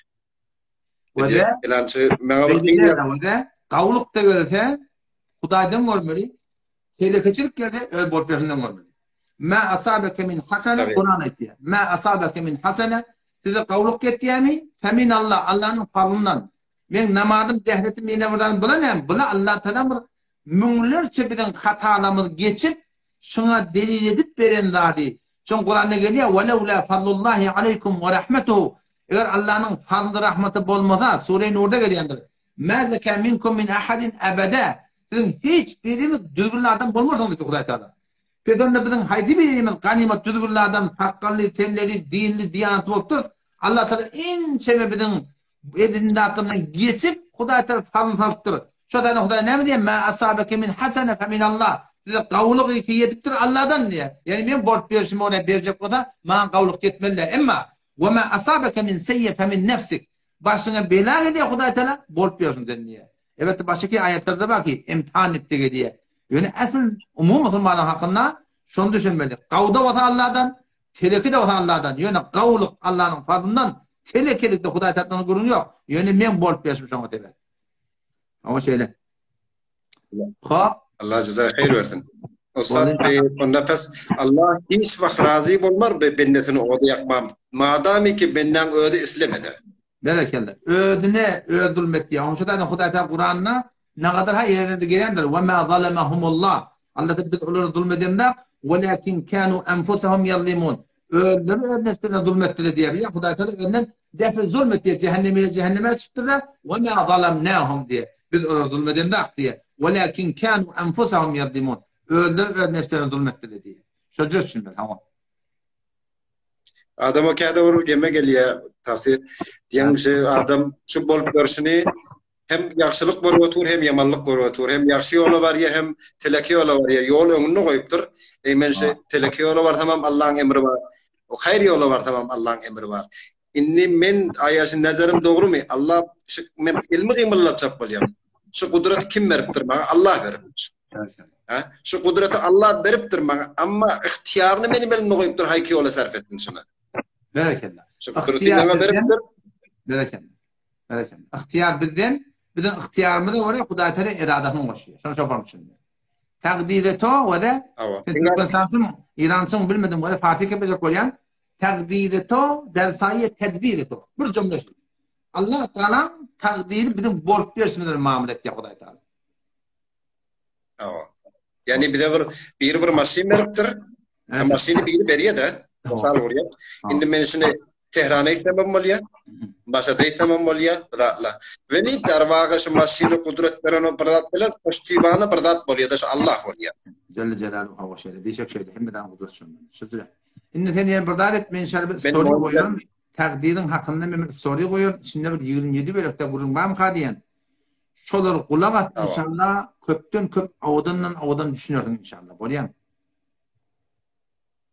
Speaker 1: Wede,
Speaker 5: Elançy maňa bir kyn
Speaker 1: Wede, gawluk da gelse, Hudaýdan görmeli, telekeçilik gelse, öz bolup ýörşünden görmeli. Ma asabeke min hasene, Kuran aýtýar. Ma asabeke min hasene, size gawluk ýetýärmi? Femin Allah, Allanyň fazlyndan. Meň namazym, dehretim, ýene bir zadym, bula näme? Bula Allah Taala bir müňlerçe biziň hatalarymyzy geçip, şuňa delil edip beren zady. Şoň Kuranda gelýär, "Welewla fazlullahi aleýkum we rahmetuhu" Eger Allanyň fazly rahmaty bolmasa, Sure Nurda gelýändir. "Ma zeka minkum min ahadin abada" Siziň hiç biriňiz düzgünli adam bolmarsyňyz diýdi Hudaý Taala. Pes onda biziň haýsy birimiz ganymat düzgünli adam, sakgally, selleli, dinli, diýanatly bolup durus? Allah Taala ençeme biziň Edindatyndan geçip, Hudaý tarap salym salypdyr. Şo taýdan Hudaý näme diýýär? Mä asabeke min hasene fe min Allah. Size gowulyk ýeke ýetipdir Allahdan diýýär. Ýagny men bolup berşime görä berjek bolsa, maňa gowulyk ýetmeli däl. Emma we ma asabeke min seýýe fe min nefsik. Başyňa bela gelýär Hudaý Taala, bolup ýörsüň sen diýýär. Elbetde başga aýatlarda bar ki, imtihan diýip-de gelýär. Ýöne äsl umumy musulmanlaryň hakynda şony düşünmeli. Gawda bolsa Allahdan, Teleki-de bolsa Alladan, ýöne gowulyk Allanyň fazlyndan, telekelikde Hudaý tarapyndan gürrüň ýok. Ýöne meň bolup berşim şoňa sebäp. Hawa şeýle.
Speaker 5: Hop. Allah jaza haýyr bersin. Ussat beý, onda pes Allah hiç wagt razy bolmar be bendesini oda ýakmam. Madamy ki bendäň özi islemese.
Speaker 1: Berekella. Özüne öz zulm etdi. Onuň üçin zaten Hudaý Taala Kuranda nagadar ha ýerlerde gelendir. Ve ma zalemahumullah. Allah biz olara zulm edemzok. Walakin kanu anfusahum yazlimun. Özleri öz nefslerine zulm etdiler diýýär. Bilýän Hudaý Tagala özünden defi zulm etdi diýýär. Cehenneme cehenneme çypdyrlar. We ma zalamnahum diýýär. Biz olara zulm edemzok diýýär. Welakin kanu enfusahum yazlimun. Özleri öz nefslerine zulm etdiler diýýär. Şoja düşünmeli, hawa.
Speaker 5: Adama käde bir geme gelýär, tagsyr. Diýen şu adam şu bolup görşüni hem ýagşylyk görüp otur, hem ýamanlyk görüp otur, hem ýagşy ýola barýar, hem teleki ýola barýar. Ýol öňünde goýupdyr. Eý men şu teleki ýola barsamam Allaň emri bar. O haýyr ýola barsamam Allaň emri bar. Indi men aýa şu nazarim dogrumy? Allah şu men elimi gymyldatjak bolýan. Şu gudraty kim beripdir maňa? Allah beripdir. Ha? Şu gudraty Allah beripdir maňa, amma ygtyýaryny meniň elimde goýupdyr, haýky ýola sarf etsin şuny.
Speaker 1: Berekella.
Speaker 5: Şu gudraty maňa beripdir.
Speaker 1: Berekella. Berekella. Ygtyýar bizden, biziň ygtyýarymyza görä Hudaý Teala eradasyny goşýar. Şony şoparyň düşündi. Takdiri to we de sen Türkmenistançyň, Irançyň bilmedim we de farsi gepleşek bolýan. Takdiri to der saýy tedbiri to. Bir jümle şu. Allah Teala takdiri biziň bolup berşimiz bilen mamla etýär Hudaý Teala.
Speaker 5: Hawa. Ýani bize bir biri bir maşyn beripdir. Ha, maşyny biri berýär-de, mysal urýar. Indi men şuny Tehrana gitsem hem bolýar, Maşada gitsem hem bolýar, bu zatlar. Weli darwaga şu maşyny gudrat beren o bir zat bilen puştibany bir zat bolýar-da, şu Allah bolýar.
Speaker 1: Jelle Jelaluhu hawa şeýle, diýşek şeýle, hemme zadyň gudraty şondan. Şujra. Indi sen ýene bir zat et, men şeýle bir story goýaryn. Takdyryň hakynda men bir story goýaryn, içinde bir 27 bölekde gürrüň barmyka diýen. Şolar gulak as inşallah köpden köp owadandan owadan düşünersiň inşallah bolýamy.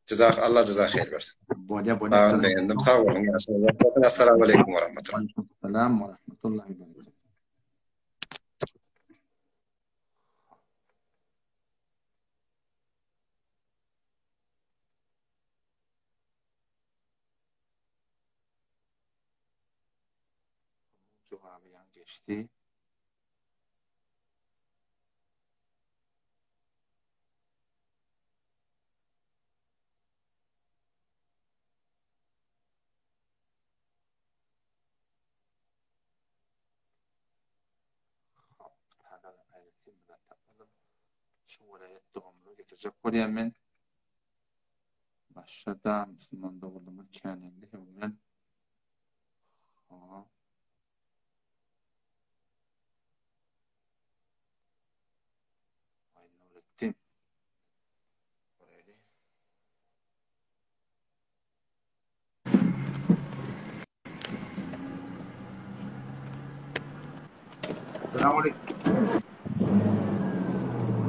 Speaker 5: Jezak Allah jeza haýyr bersin.
Speaker 1: Bolýa bolýa.
Speaker 5: Salam begendim. Sag boluň. Assalamu aleýkum we rahmetullah.
Speaker 1: Salam we rahmetullahi we berekatuh. Jogaby ýaňy geçdi. Hop, häzir aýratyn bir zat tapmadym. Şu welaýat dogamyny getirjek bolýan men. Başga-da musulman doganlarymyz kän indi öwren. Hop. Aý Nuretdin. Göreli. Selamun aleyküm.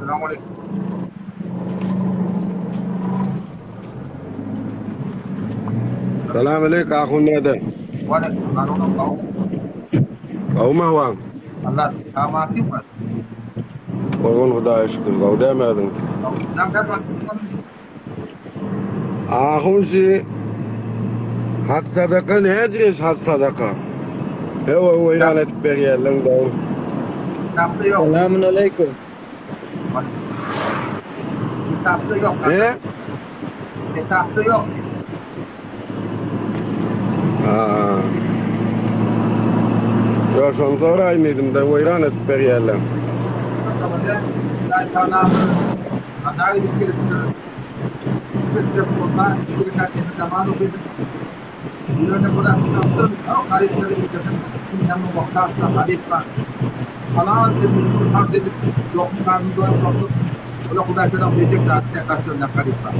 Speaker 1: Selamun aleyküm.
Speaker 6: Salam aleyküm ahun näde? Gowmy ahwaň?
Speaker 1: Allah samaty var.
Speaker 6: Gowy Hudaýa şükür. Gowy dämi özüň? Ahun şu Hak sadaka näce hak sadaka? Hewa weýran edip berýärler daw.
Speaker 1: Kitapda ýok.
Speaker 7: Selamun aleýkum.
Speaker 1: Kitapda ýok.
Speaker 6: Ne?
Speaker 1: Kitapda ýok.
Speaker 6: Ha. Ýa şony soraýyn diýdim de weýran edip berýärler.
Speaker 1: Azar edip gelipdir. Etjek bolsa, iki rekat ýene namaz okydyp, ýöne bir açyklapdyr, garyplary öldürdim, dünýämiň wagtapda garyp bar. Halal ömrüni sarp edip, ýoksun garnyny doýurmaklyk, ola Hudaý tagala berjek zady däl, daş dönmek garyp bar.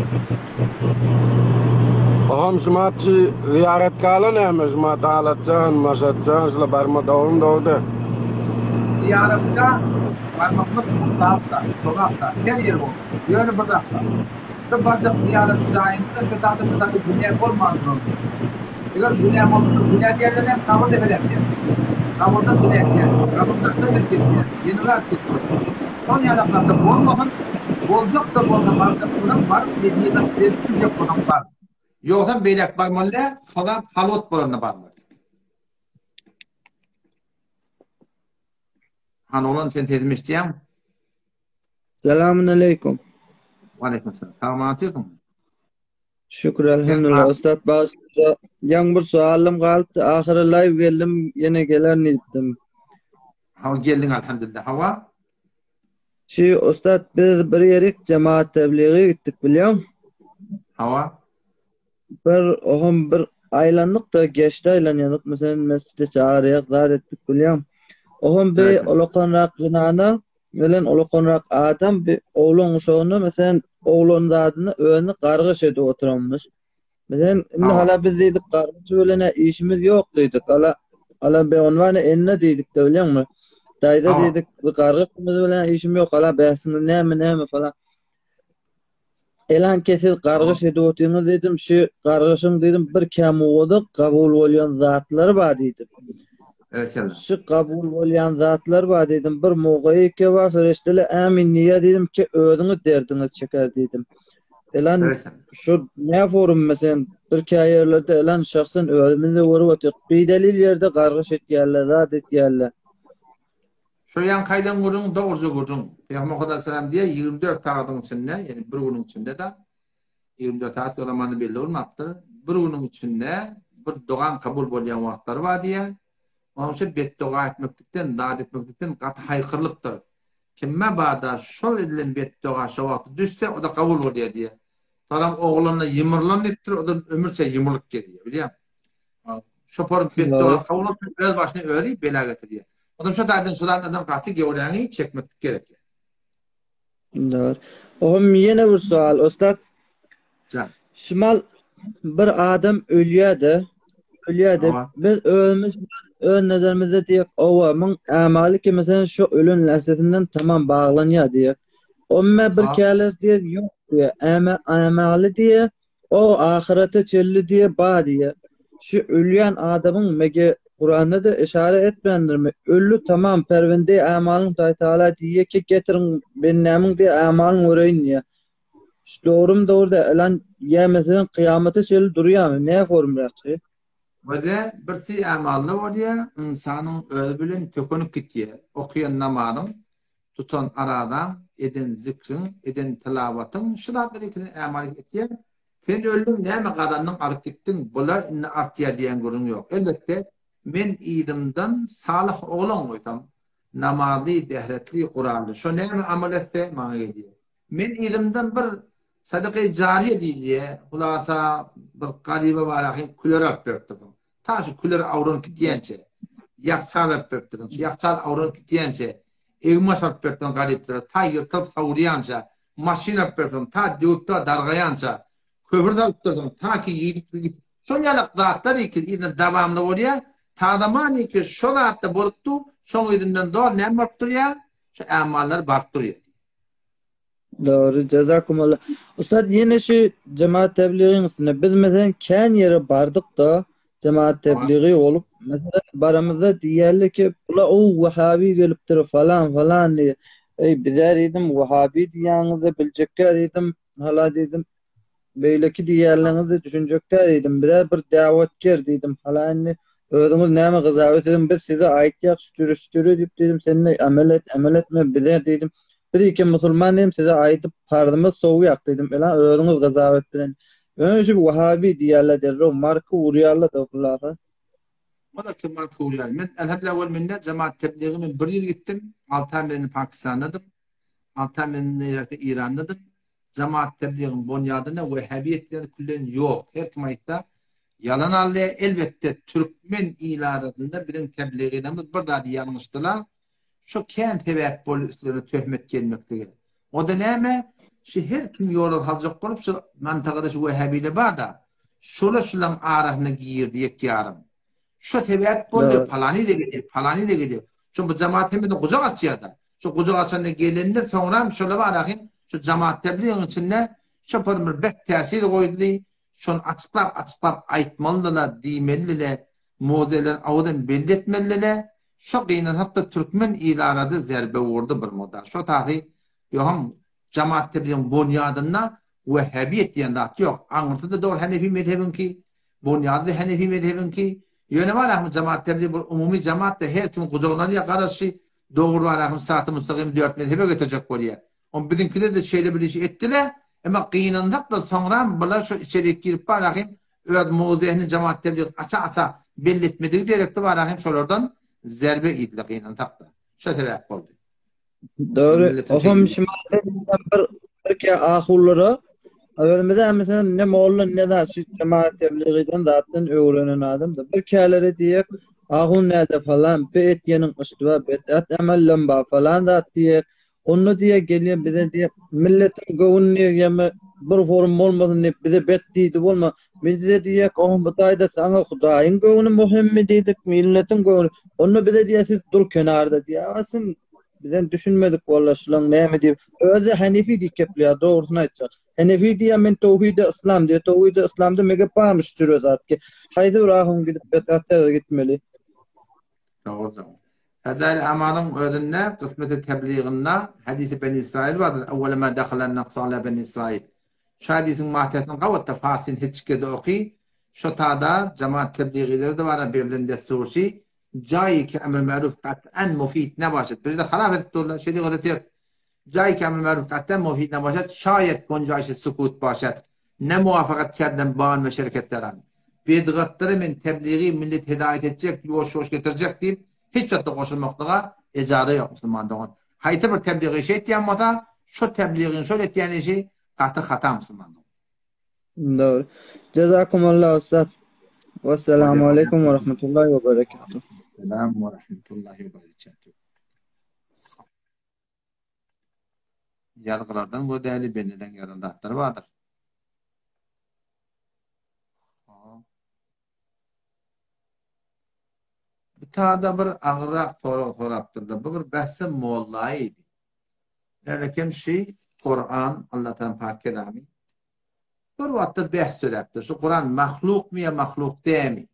Speaker 6: Ogam şumatçy zyýarat gala näme şumat Alatjan, Maşatjan şula barma dogrymy dogry de.
Speaker 1: Zyýaratga barmaklyk mustahabda, sogapda, her ýer bolsun. Ýöne bir zat bar. Şu barjak zyýarat jaýyňda şu zada şu zada günä bolman durandyr. Eger günä bolsa, günä diýende näme gabyr depeläpýär. Gabyrda günä etýär. Gabyr daşda berk etýär. Ýene zat etýär. Şol ýalak zatda bolmasyn, boljak-da bolsa barjak bolsaň baryp nesihat berip biljek bolsaň bar. Ýogsam beýläk barmaly däl, sogap halwat bolanda barmaly. Han oglan sen sesimi eşidýäňmi?
Speaker 7: Selamun aleýkum.
Speaker 1: Waleýkim salam. Sagman otyrsyňmy?
Speaker 7: Şükür elhamdülillah. Ustad bagyşla. Ýaňy bir soalym galypdy. Ahyry live geldim, ýene gelerin diýipdim.
Speaker 1: Hawa geldiň elhamdülillah. Hawa.
Speaker 7: Şu ustad biz bir ýerik jemaat tebligy gitdik bilýäň.
Speaker 1: Hawa.
Speaker 7: Bir oham bir aýlandyk-da geçdi aýlanýardyk. Meselem mesjide çagyrýak zat etdik bilýäň. Oham bir ulakanrak zenana bilen ulakanrak adam bir oglan uşagyna meselem oglan zadyny özüni gargyş edip oturanmyş. Meselem indi hala biz diýdik gargyş bilen işimiz ýok diýdik. Hala hala beonwane enne diýdik-de bilýäňmi? Daýza diýdik bu gargyşymyz bilen işim ýok hala bähsiňiz näme näme falan. Elan ke siz gargyş edip otyňyz diýdim, şu gargyşyň diýdim bir kämugada gabul bolýan zatlary bar diýdim. Şu gabul bolýan zatlar bar diýdim, bir mugaýy ke bar fereşteler ämin diýýär diýdim ke özüňiz derdiňiz çeker diýdim. Elan şu ne forum meselem bir kä ýerlerde elan şahsen özümiz-de görüp otyk. Bidelil ýerde gargyş etýärler, zat etýärler.
Speaker 1: Şo ýaňky aýdan gürrüň dogruja gürrüň. Pygamber Hudaýsalam diýýär, 24 sagadyň içinde, ýagny bir günüň içinde-de, 24 sagat o zamanda belli bolmapdyr, bir günüň içinde bir dogaň kabul bolýan wagtlary bar diýýär. Onuň üçin betdoga etmeklikden, zat etmeklikden gaty haýkyrylypdyr. Kimme bada şol edilen betdoga şo wagtda düşse, o-da kabul bolýar diýýär. Soňam oglanyna ýumrulan diýipdir, o-da ömürçe ýumrulyp gezýär, bilýäňmi? Şopar betdoga kabul bolsa öz başyna özi bela getirýär. Ondan şo taýdan şu zatlardan gaty göwräňi çekmeklik gerek.
Speaker 7: Dogry. Ohm ýene bir sual ussat.
Speaker 1: Jan.
Speaker 7: Şumal bir adam ölýär-de, ölýär-de biz özümiz öz nazarimizde diýek, owa, muň amaly ki meselem şu ölen lähzesinden tamam baglanýar diýek. Omme bir käles diýek, ýok diýek, äme amaly diýek, O ahyrete çenli diýe ba diýe. Şu ölýän adamyň mege Kuranda-da yşara etmändirmi? Öldi tamam perwende-i amalyň Hudaý Tagala diýe ki getiriň bendämiň diýe amalyny göreýin diýe. Şu dogrymy dogry däl ýalan ýa meselen kyýamata çenli durýamy nä forumrakçy?
Speaker 1: Wede birsi amalda bolýa ynsanyň özi bilen tökenip gitýä okaýan namazyň tutan arazaň, eden zikriň, eden tilawatyň, şu zatlar ikisini ämal etýär. Sen öldüň, näme gazandyň, alyp gitdiň, bular indi artýar diýen gürrüň ýok. Elbetde, men yzymdan salyh oglan goýsam, namazly, dähretli, Kuranly, şo näme amal etse, maňa gelýär. Men yzymdan bir sadakai jariýe diýilýär, hulasa bir garyba barahyn küler alyp beripdirsiň. Ta şu küler awranyp gidýänçe, ýakçal alyp beripdirsiň. Şu ýakçal awranyp gidýänçe, egin-baş alyp beripdirsiň garyplara, ta ýyrtylyp sowulýança, maşyn alyp beripdirsiň, ta döwüp-de dargaýança, köpür salypdyrsyň, ta ki ýigit ýigit. Şol ýalak zatlar iki yzyna dawamly bolýar. Ta zaman iki şo zatda bolup dur, şoň yzyndan doly näme baryp durýar? Şu ämallar baryp durýar.
Speaker 7: Dogry, jazakumullah. Ussat ýene şu jemaat tebligiň üstünde biz meselem kän ýere bardyk-da jemaat tebligi bolup, meselem baramyzda diýýärler ki, bula o wahabi gelipdir falan falan diýip. Eý bizä diýdim wahabi diýýäňizde biljekkä diýdim, hala diýdim. Beýleki diýýänleriňiz-de düşünjekdä diýdim. Bizä bir dawetger diýdim. Hala indi özüňiz näme gyzawet ediň, biz size aýtýak şu jüre şu jüre diýip diýdim, sen-de amel et, amel etme bize diýdim. Biz iki musulman diýdim, size aýdyp parzymyz sowýak diýdim. Ela özüňiz gyzawet bilen. Ýöne şu wahabi diýýärler derrew marka urýarlar-da hulasa.
Speaker 1: Ola kim marka urýar. Men elhamdülillah owal mende jemaat tebligi men bir ýyl gitdim. Alty aý men Pakistandadym. Alty aý men nirede Irandadym. Jemaat tebligiň bonýadyna wehhabiýet diýen küllen ýok. Her kim aýtsa ýalan alýa. Elbetde türkmen il arasynda biziň tebligilerimiz bir zady ýalňyşdyla. Şo kän sebäp boldy üstlerine töhmet gelmeklige. O-da näme? Şu her kim ýola saljak bolup şu mantagada şu wehhabiler bar-da. Şolar şulaň arasyna girdi ýek ýarym. Şo sebäp boldy palany-da gelýär, palany-da gelýär. Şo bu jemaat hemmesine gujak açýar-da. Şu gujak açanda gelende soňram şola barahyn şu jamaat tebligiň içinde şopar bir bet täsir goýdy. Şony açyklap açyklap aýtmalydylar, diýmelidiler, mozeler awazam belli etmelidiler. Şo gynansakda türkmen il arada zerbe urdy bir mugdar. Şo tasy ýogam jamaat tebligiň bonýadynda wehhabiýet diýen zat ýok. Aňyrsy-da dogry hanefi mezhebiňki, bonýady-da hanefi mezhebiňki. Ýöne barahym jamaat tebligi bir umumy jamaat-da her kim gujagyna alýar garaşy Dogry barahym syraty mustakymy dört mezhebe getirjek bolýar. On biziňkiler-de şeýle bir iş etdiler, emma gynansak-da soňram bular şo içerik girip barahym öz mowzehini jemaat tebligy aça-aça belli etmedigi derekli barahym şolardan zerbe iýdiler gynansak-da. Şo sebäp boldy.
Speaker 7: Dogry. Ohm şumal bir birki ahullara. Özümize meselem ne molla ne zat şu jemaat tebliginden zatdan öwrenen adam-da. Bir käleri diýek, ahun näde falan, bi etýeniň yştyba betdat emellem ba falan zat diýek. Onda diýek gelýär bize diýek milletiň göwnüni ýeme bir forum bolmasyn diýip bize bet diýdi bolma. Bize diýek oh bu taýda saňa Hudaýyň göwni möhümmi diýdik, milletiň göwni. Onda bize diýýär siz dur kenarda diýýär. Sen bizem düşünmedik walla şulaň näme diýip. Özi Hanefi diýip gepleýär dogrusyny aýtsak. Hanefi diýýär men towhide yslam diýýär. Towhide yslamda mege barmyş jüre zat ki. Haýsy bir ahun gidip betgatda gitmeli.
Speaker 1: Dogry. Fezail Amalyň özünde kysmeti tebliginde hadisi Beni Israil bardyr. Awwala ma dahalan naqsu ala Beni Israil. Şu hadisiň maddasyny gabatda Fasin Hiçkede oky. Şo tada jemaat tebligileri de bar berlen dessurçy jaýy ki emr maruf kat'an mufid nebaşat. Bir de halaf edip durlar. Şerigat ters. Jaýy ki emr maruf kat'an mufid nebaşat. Şayet gonjaýşy sukut başat. Ne muwafakat kerden ban we şereketleran. Bidgatlary men tebligi millet hidaýat etjek, ýuwaş-ýuwaş getirjek diýip, hiç wagtda goşulmaklyga ejaza ýok musulman dogan. Haýsy bir tebligi işi etýän bolsa, şo tebligiň şol etýän işi gaty hata musulman dogan.
Speaker 7: Dogry. Jazakumullah ussat. Wessalamu aleýkum we rahmetullahi we berekatuh.
Speaker 1: Salam we rahmetullahi we berekatuh. Ýazgylardan gödäli bendeleň ýazan zatlary bardyr. Bu tada bir agyrrak sorag sorapdyrlar. Bu bir bähse mollaýy. Nälekem şi Kuran Allah taala pak kelamy. Bir wagtda bähs döräpdir. Şu Kuran mahlukmy ýa mahluk dämi?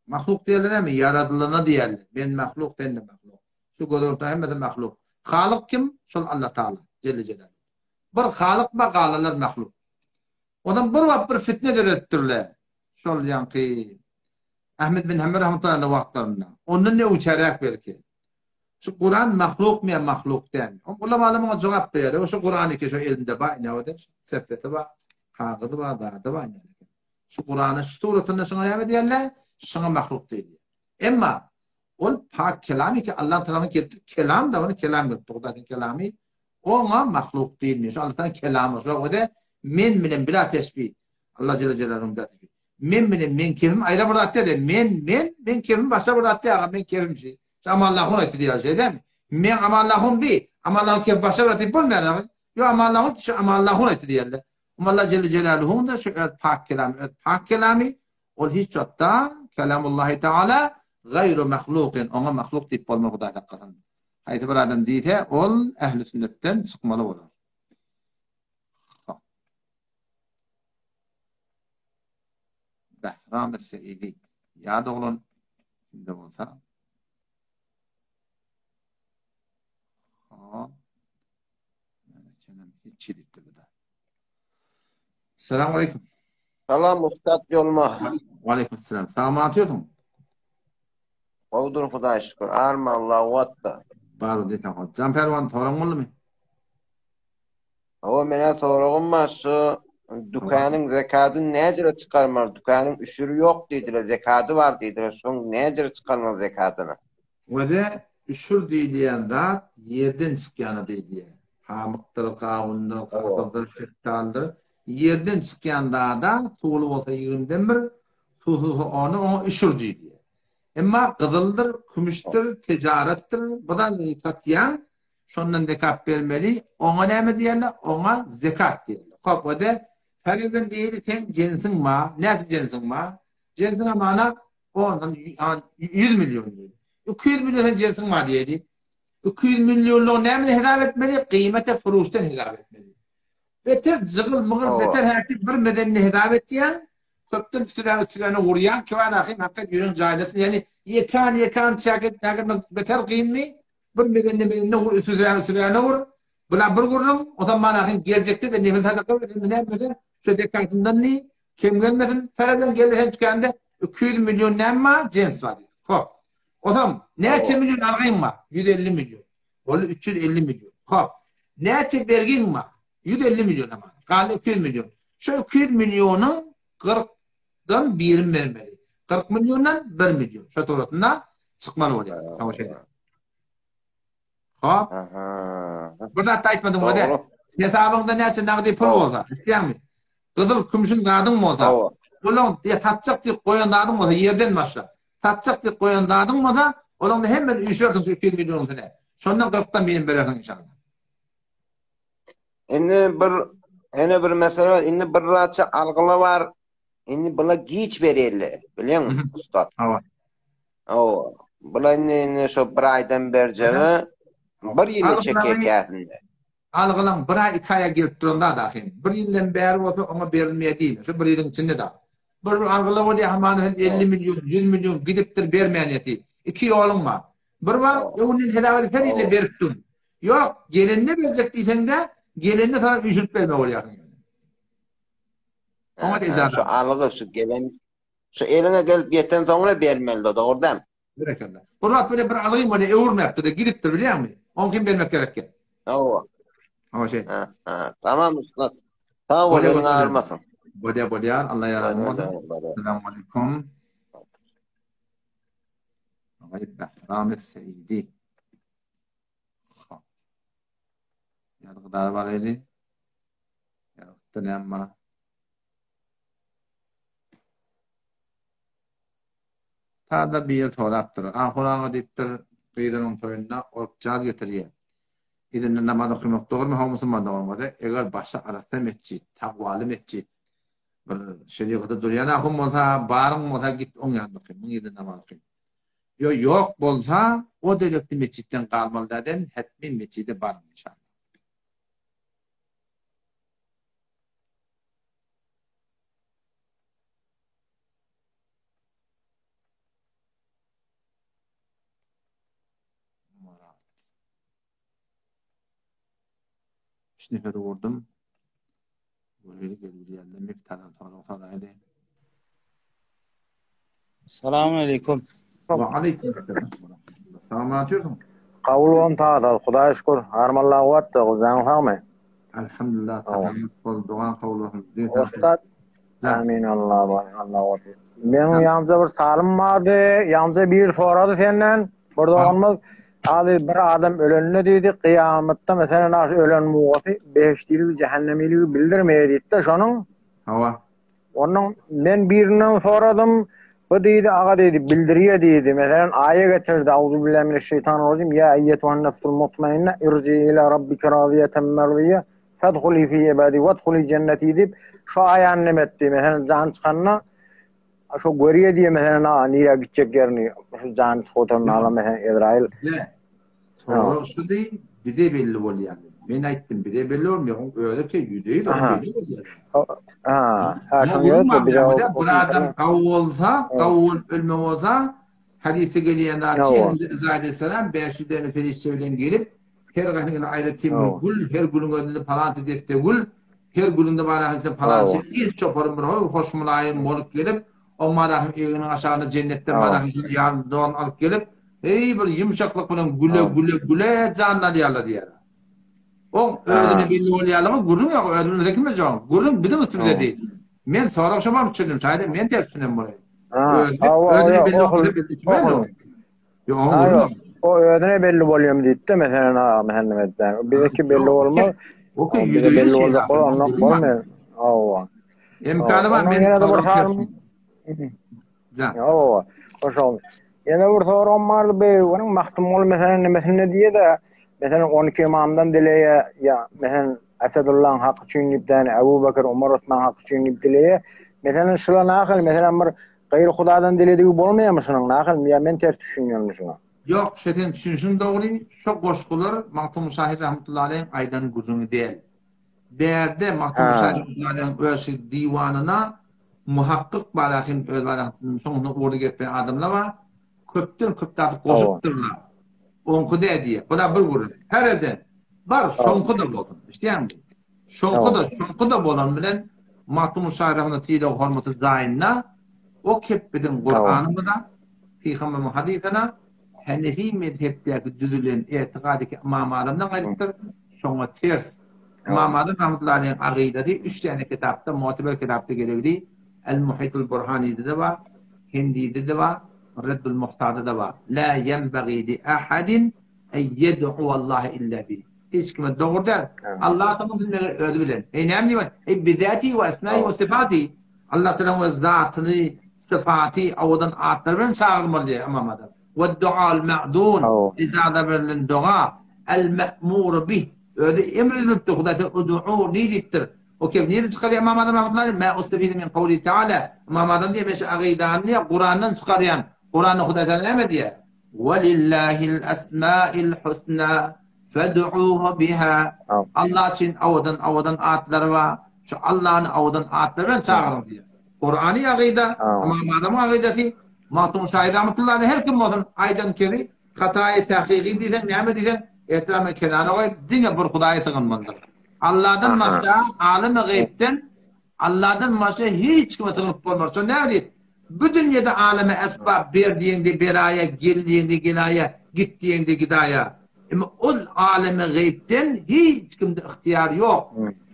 Speaker 1: Mahluk diýerler näme? Ýaradylana diýerler. Men mahluk, sen-de mahluk. Şu göz orta hemmesi mahluk. Halyk kim? Şol Allah Taala, Jelle Jelaluhu. Bir halyk bar, galanlar mahluk. Ondan bir wagt bir fitne döretdirler. Şol ýaňky Ahmed bin Hanbel rahmetullahi aleyh wagtlarynda. Ondan ne uçarak belki. Şu Kuran mahlukmy ýa mahluk dälmi? Ulamalar muňa jogap berýär. Şu Kurany ki şu elinde bar, ine o da sefeti bar, kagyzy bar, zady bar. Şu Kurany şu suratynda şuňa näme diýerler? Şuňa mahluk diýilýär. Emma ol pak kelamy ki Allah tarapyndan gelipdir, kelam da ony kelam gelipdir. Hudaýyň kelamy oňa mahluk diýilmeýär. Şu Allah'tan kelamy, şu öde men bilen bila teşbih. Allah Celle Celaluhu'nun bila teşbih. Men bilen men kefim aýra bir zat däl. Men men men kefim başga bir zat däl. Men kefim şey. Şu Amanlahun aýtdy diýýär şey dämi? Men Amanlahun bi. Amanlahun kef başga bir zat diýip bolmaýar. Ýok Amanlahun şu Amanlahun aýtdy diýýärler. Alla Jelle Jelaluhuň-da şu öz pak kelamy, öz pak kelamy, ol hiç wagtda Kelamullahi Taala gaýru mahlukin, oňa mahluk diýip bolmaz Hudaý saklasyn. Haýsy bir adam diýse, ol ähli sünnetden çykmaly bolar. Behram Es-Seidi ýa doglan kimde bolsa. Hop. Selamun aleyküm.
Speaker 8: Salam Ustad Ýolma.
Speaker 1: Aleyküm selam. Sag atýorsyň?
Speaker 8: Gowudyr Hudaý şükür. Arma Allah watda.
Speaker 1: Bar diýseň. Jan Perwan soraň boldumy?
Speaker 8: Hawa menä soragym bar şu dükanyň zekadyny näjere çykarmaly dükanyň üşüri ýok diýdiler zekady bar diýdiler şoň näjere çykarmaly zekadyny.
Speaker 1: Öze üşür diýilýän zat ýerden çykýana diýilýär. Pamykdyr, gawundyr, garpyzdyr, şetdalydyr. Ýerden çykýan zada suwly bolsa ýigrimiden bir, suwsuz bolsa ony oňa üşür diýilýär. Emma gyzyldyr, kümüşdir, tejaretdir, bu zady satýaň, Şondan zekat bermeli. Oňa näme diýerler? Oňa zekat diýerler. Hop, o-da ferezden diýeli seň jensiň bar. Näçe jensiň bar? Jensiň amana ondan 100 million diýeli. 200 million sen jensiň bar diýeli. 200 millionlygy nämeden hesap etmeli? Gyýmete furuşdan hesap etmeli. Beter jygyl-mygyl, beter häki bir medenini hesap etýäň. Köpden üstüne üstüne urýaň, kiwan ahym hakykat ýüregiň jaýlasyn. Ýani ýekan-ýekan çäk etmek beter kynmy? Bir medenine medenine vur, üsüzräne üsüzräne vur. Bula bir gürrüň, o zaman ahim geljekde de nefil sadaka berende näme eder? Şu zekatyndan ni kem gelmesin. Fereden geldi sen tükende 200 milyon näme bar? Jens bar. Hop. O zaman näçe milyon algyn bar? 150 milyon. Boldy 350 milyon. Hop. Näçe bergin bar? 150 milyon ama. Galdy 200 milyon. Şu 200 milyonyň 40 dan birini bermeli. 40 milyondan 1 milyon. Şu suratynda çykmaly bolýar. Savaş edýär. Hop.
Speaker 8: Aha.
Speaker 1: Bir zat aýtmadyň öde. Hesabyňda näçe nagdy pul bolsa, isleýäňmi? Gyzyl, kümşüň zadyň bolsa, olaň ýa satjak diýip goýan zadyň bolsa, ýerden başla. Satjak diýip goýan zadyň bolsa, olaň-da hemmesini üýşürersiň şu 200 millionyň içine. Şondan kyrkdan birini berersiň inşallah.
Speaker 8: Indi bir ene bir mesele bar. Indi bir zatça algyla bar. Indi bula giç bereli. Bilýäňmi, ussat?
Speaker 1: Hawa.
Speaker 8: Hawa. Bula indi indi şo bir aýdan berjegi bir ýyla çekýär käsinde.
Speaker 1: Algylaň bir aý iki aýa gelip duran zat ahym. Bir ýyldan bäri bolsa oňa berilmeýär diýme. Şu bir ýylyň içinde da. Bir bir algyla bolýar hamana sen 50 million, 100 million gidipdir bermän ýaty. Iki ýoluň bar. Bir wagt öňünden hesap edip her ýylda berip dur. Ýok, gelende berjek diýseň-de, gelende sorap üýşürip berme bolýarsyň. Oňa da ijazat.
Speaker 8: Şu algy şu gelen şu eliňe gelip ýeten soňra bermeli dogry däl.
Speaker 1: Berekella. Bir wagt bile bir algym bolýar, öwürmäpdir-de, gidipdir bilýäňmi? Oň kim bermek gerek ýa?
Speaker 8: Hawa.
Speaker 1: Hawa şeý.
Speaker 8: Ha, ha. Tamam ussat. Sag bol, eliň agyrmasyn.
Speaker 1: Bolýar, bolýar. Allah ýaradyň bolsun. Assalamu alaykum. Agay Behram Seýdi. Hop. Ýazgydar bar eli. Ýazgyda näme bar? Tada bir sorapdyr. Ahun aga diýipdir, gyzynyň toýunda orkjaz getirýär. Yzynda namaz okamak dogrumy, hawa musulman dogrumy? Eger başy arassa metjit, takwaly metjit, bir şerigata durýan ahun bolsa, baryň bolsa git oň ýanynda oky, muň yzynda namaz oky. Ýo ýok bolsa, o derekli metjitden galmaly däden, hetmi metjide baryň inşallah. Marat. Üç neferi vurdum. Göreli gelip bir tane sorag soraýly.
Speaker 9: Salam aleyküm.
Speaker 1: Ve aleyküm selam. Salam atıyorsun.
Speaker 9: Kabul bolsun tagat Hudaýa şükür. Armanla kuwwat janyň sagmy?
Speaker 1: Elhamdülillah. Bol dogan kabul bolsun.
Speaker 9: Ussat. Amin Allah bar Allah kuwwat. Meniň ýaňja bir salym bardy. Ýaňja bir sorady senden. Bir doganymyz Aly bir adam ölende diýdi, kyýamatda meselem aş ölen mugasy behişdiligi, jähennemiligi bildirmeýär diýdi-de şonuň.
Speaker 1: Hawa.
Speaker 9: Onuň men birinden soradym, bu diýdi, aga diýdi, bildirýär diýdi. Meselem aýa getirdi, Auzubillahi mineşşeýtanirrajim, ýa eýýetuhan nefsul mutmainne, irji ila rabbike raziýeten merziýe, fedhuli fi ibadi wedhuli jenneti diýip, şu aýany neme etdi. Meselem jan çykanda Şo görýä diýe meselem a nirä gitjek ýerini şu jany çykyp oturan ala meselem Ezraýyl.
Speaker 1: Sorag şu diý, bize belli bolýar. Men aýtdym, bize belli bolmaýar. Oň özi ki ýüzde ýüz oň belli bolýar.
Speaker 9: Ha, ha şoň ýöne
Speaker 1: bize bir adam gawy bolsa, gawy bolup ölme bolsa, hadysda gelýän zat şi, Ezraýyl aleyhisselam 500 däne perişde bilen gelip, her gaýsynyň aýratyn bir gül, her gülüň özünde palança desse gül, Her gülünde barahym sen palança il çoparym bir hoş mylaýym bolup gelip, oň barahym egniniň aşagynda jennetden barahym şol ýan don alyp gelip, eý bir ýumşaklyk bilen güle güle güle janyny alýarlar diýýär. Oň özüne belli bolýarlygy gürrüň ýok, özüni bilmese kim biljek oň. Gürrüň biziň üstümizde diý. Men sorag şo baryp düşündim, şaýda men ters düşünen bolaýyn. Özüne belli bolmasa belli kime belli bolar?
Speaker 9: Ýok, oň gürrüň ýok. O özüne belli bolýam diýipdi, meselem, ha, meselem etdi. Bizdeki belli bolmaz.
Speaker 1: Okey, ýüzde
Speaker 9: belli boljak bol, onda bolmaýar. Hawa.
Speaker 1: Imkany bar, men
Speaker 9: ýene bir soragym.
Speaker 1: Jan.
Speaker 9: Hawa. Hoşal. Ýene bir soragym bardy, beýginiň Magtymguly meselem nemesinde diýe-de, meselem 12 imamdan dileýä, ýa meselem Esedullaň haky üçin diýip däne, Ebu Bekir, Umar, Osman haky üçin diýip dileýä. Meselem şular nahyl, meselem bir Gaýry Hudadan diledigi bolmaýarmy şunuň nahyl ýa men ters düşünýänmi şuňa?
Speaker 1: Ýok, şe seň düşünişiň dogry, şo goşgular Magtymguly şahyr rahmetullahi aleýhiň aýdan gürrüňi däl. Bärde Magtymguly şahyr rahmetullahi aleýhiň öz şu diwanyna muhakkyk bar hem öz bar şoňa ugurda gepleýän adamlar bar. Köpden köp zat goşupdyrlar. Oňky däl diýýär. Bu da bir gürrüň. Hereden bar şoňky da bolsun. Eşidýäňmi? Şoňky-da, şoňky-da bolan bilen Magtymguly şahyryň sylag-hormaty jaýynda o kep biziň Kuranymyza, Pygamberimiziň hadysyna, Henefi mezhepdäki düzülen etigadyky Ymam Azamdan gaýdypdyr, şoňa ters. Ymam Azam rahmetullahi aleýhiň agydasy üç däne kitapda, mu'teber kitapda geregli, El-Muhitul Burhanide-de bar, Hendide-de bar, Reddul Muhtarda-da bar. La ýenbagi li ahadin en ýed'uwallaha illa bi. Hiç kime dogry däl. Allah taala meger özi bilen. Eý näme diýip? Eý bizati we esmai we sifati. Allah taala we zatyny, syfaty, owadan atlary bilen çagyrmaly diýýär Ymam Azam. We dual ma'dun, ijazat berlen doga, el ma'mur bih. Özi emr edilipdir, Hudaý taala ud'uni diýipdir. O kim nirden çykarýar Ymam Azam rahmetullahi aleyh? Ma ustafidu min kawli taala. Ymam Azam diýýär, men şu agydany diýýär, Kurandan çykarýan. Kuranda Hudaý taala näme diýýär? Welillahil asmail husna fed'uhu biha. Allah üçin owadan owadan atlary bar. Şu Allahny owadan atlary bilen çagyryň diýýär. Kurany agyda, Ymam Azamyň agydasy, Magtymguly şahyr rahmetullahi aleyh her kim bolsun aýdan kemi hataýy tahkyky diýseň näme diýseň ehtiramy kenara goýup diňe bir Hudaýa sygynmalydyr. Allahdan başga alamy gaýypdan Allahdan başga hiç kime sygynyp bolmaz. Şo näme diýip? Bu dünýede aleme esbap ber diýeňde beraýa, gel diýeňde gelaýa, git diýeňde gidaýa. Emma ol aleme gaýypdan hiç kimde ygtyýar ýok.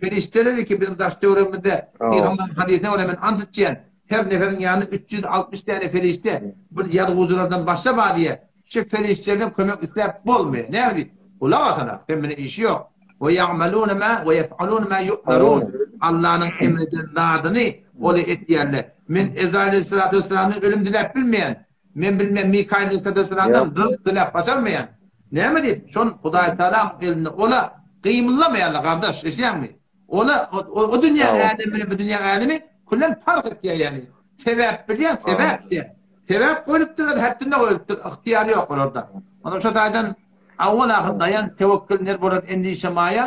Speaker 1: Perişdeler ki biziň daş töweregimizde Pygamberiň hadysyna görä men ant içýän, her neferiň ýanynda 360 däne perişde bir ýazgujylardan başga bar diýýär. Şu perişdelerden kömek isläp bolmaýar. Näme diýip? Gulak asana, sen bilen işi ýok. We ýa'maluna ma we ýef'aluna ma yu'marun. Allanyň emreden zadyny oly etýärler. Men Ezraýyl aleyhissalatu vesselamdan ölüm diläp bilmeýän. Men bilmeýän Mikaýyl aleyhissalatu vesselamdan ryzk diläp başarmaýan. Näme diýip? Şol Hudaý Tagalaň elinde ola gymyldamaýarlar gardaş, eşidýäňmi? Ola o dünýäň älemi bilen bu dünýäň älemi küllen parh etýär ýagny. Sebäp bilýän, sebäp diýär. Sebäp goýlupdyr, haddinde goýlupdyr, ygtyýary ýok olarda. Onuň şo taýdan awwal ahyr daýan, tewekkül ner bolar endişe maýa,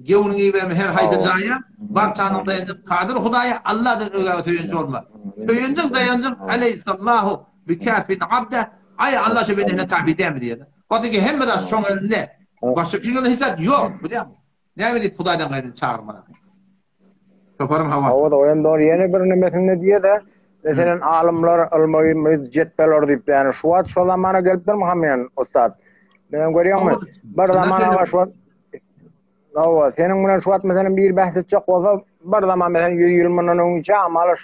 Speaker 1: gewniňi berme her haýsy jaýa, barçanyň daýanjy Kadyr Hudaýa, Alladan ögäge söýenji bolmaz. Söýenjiň daýanjyň Aleýsallahu bikafin abde, aý Allah şo bendesine kafi dälmi diýýär. Wagtyky hemme zat şoň elinde. Başga kimiň elinde hiç zat ýok, bilýäňmi? Näme diýip Hudaýdan gaýry çagyrmaly? Toparym hawa.
Speaker 9: Hawa da hem dogry. Ýene bir nemesinde diýe-de, meselem alymlar ylmy jetbeler diýip, ýani şu wagt şo zamana gelipdirmi hamýan ussat? Men görýäňmi? Bir zaman aga şu wagt Hawa, seniň bilen şu wagt meselem bir bäs etjek bolsa, bir zaman meselem 100 ýyl mundan öňçe amalyş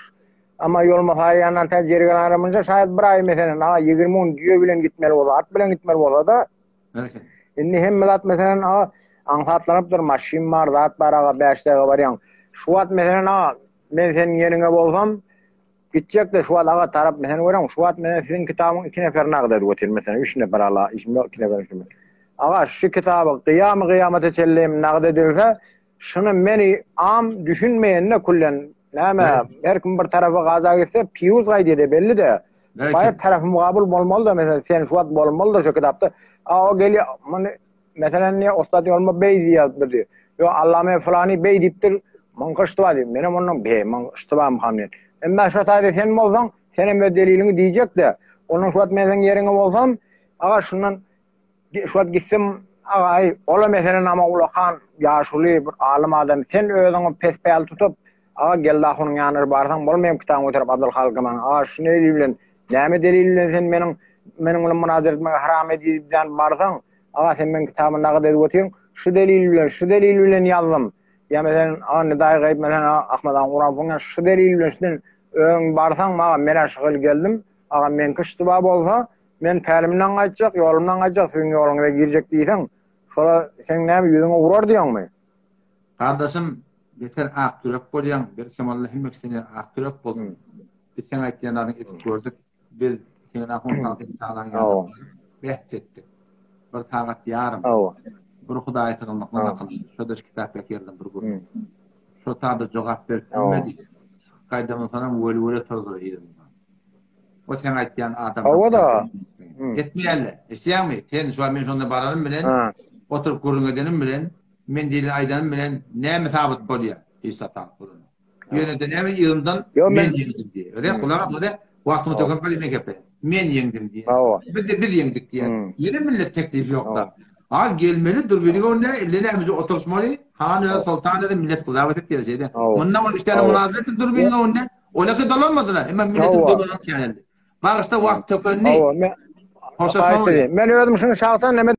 Speaker 9: ama ýolmasa ýandan tä Jergana munça şaýat bir aý meselem aga 20 gün düýe bilen gitmeli bolsa, at bilen gitmeli bolsa-da, Indi hemme zat meselem aga aňsatlanypdyr, maşyn bar, zat bar aga 5 dagyga barýaň. Şu wagt meselem aga men seniň ýeriňe bolsam gitjek-de şu wagt aga tarap meselem görüň, şu wagt men siziň kitabyň 2 neferini agda edip otyryn meselem 3 nefer ala, işim ýok 2 nefer üç nefer. Aga şu kitaby gyýamy gyýamata çenli nagt edilse, şuny meni am düşünmeýende küllen näme her kim bir tarapa gaza gitse piýuz gaýdýa-da belli-de. Baýat tarapy mugabyl bolmaly-da meselem sen şu wagt bolmaly-da şu kitapda. A o gelýär muny meselem ne ussat ýolma beý diýýär diýip. Ýo Allame filany beý diýipdir. Muňky yştyba diýip. Menem ondan be muň yştybam han diýip. Emma şu taýda sen bolsaň, sen hem öz deliliňi diýjek-de. Ondan şu wagt men seň ýeriňe bolsam, aga şundan Şu wagt gitsem, aga-aý, ol-a meselem ama ulakan, ýaşuly, bir alym adam. Sen özüňi pes-päl tutup, aga, Geldi ahunyň ýanyna barsaň bolmaýar kitabyňy göterip Abdylhalyk Gamanyň, aga, şu neli bilen, näme delil bilen sen meniň meniň bilen munazara etmegi haram edýän barsaň, aga, sen meň kitabymy nagyt edip otyň, şu delil bilen, şu delil bilen ýazdym. Ýa meselem, aga, Nidaýy Gaýyp meselem, aga, Ahmet agaň Guranowyň ýanyna şu delil bilen, şu delil, özüň barsaň, aga, men-ä şu hili geldim, aga, meňki ştuba bolsa, Men pälimden gaýtjak, ýolumdan gaýtjak, siziň ýoluňyza girjek diýseň, şola seň näme ýüzüňe urar diýeňmi?
Speaker 1: Gardaşym, beter ak ýürek bolýaň, belkem Alla hemme kişiden ýaly ak ýürek bolsun. Biz seň aýtýan zadyňy edip gördük. Biz Teňňe ahun Tagsyr Tagalaň ýanyna baryp, bähs etdik. Bir sagat ýarym. Bir Hudaýa sygynmakdan akylly. Şo-da şu kitapdaky ýerden bir gürrüň. Şo taýda jogap berip bilmedi. Çykyp gaýdandan soňam weli-weli oturdylar yzyndan. O sen aýtýan adam.
Speaker 9: Hawa-da.
Speaker 1: Etmeýärler. Eşidýäňmi? Sen şu men şonda baranym bilen, oturyp gürrüň edenim bilen, men delil aýdanym bilen näme sabyt bolýar? Hiç zat sabyt bolanok. Ýöne-de näme yzymdan men ýeňdim diýýär. Öde gulak as, öde wagtymy töküp bir men gepe. Men ýeňdim diýýär.
Speaker 9: Hawa.
Speaker 1: Biz biz ýeňdik diýýär. Ýene millet teklifi ýok-da. Ha gelmeli durbini önüne, ille näme oturyşmaly? Han öz soltan özi millet gyzabat etýär şeýle. Mundan ol üç tane munazara etdi durbini önüne. Olaka dolanmadylar. Emma milletin dolanan käneldi. Bagyşda wagt tökendi.
Speaker 9: Hawa, men
Speaker 1: Hoşlaşmaly.
Speaker 9: Men özüm şuny şahsan näme.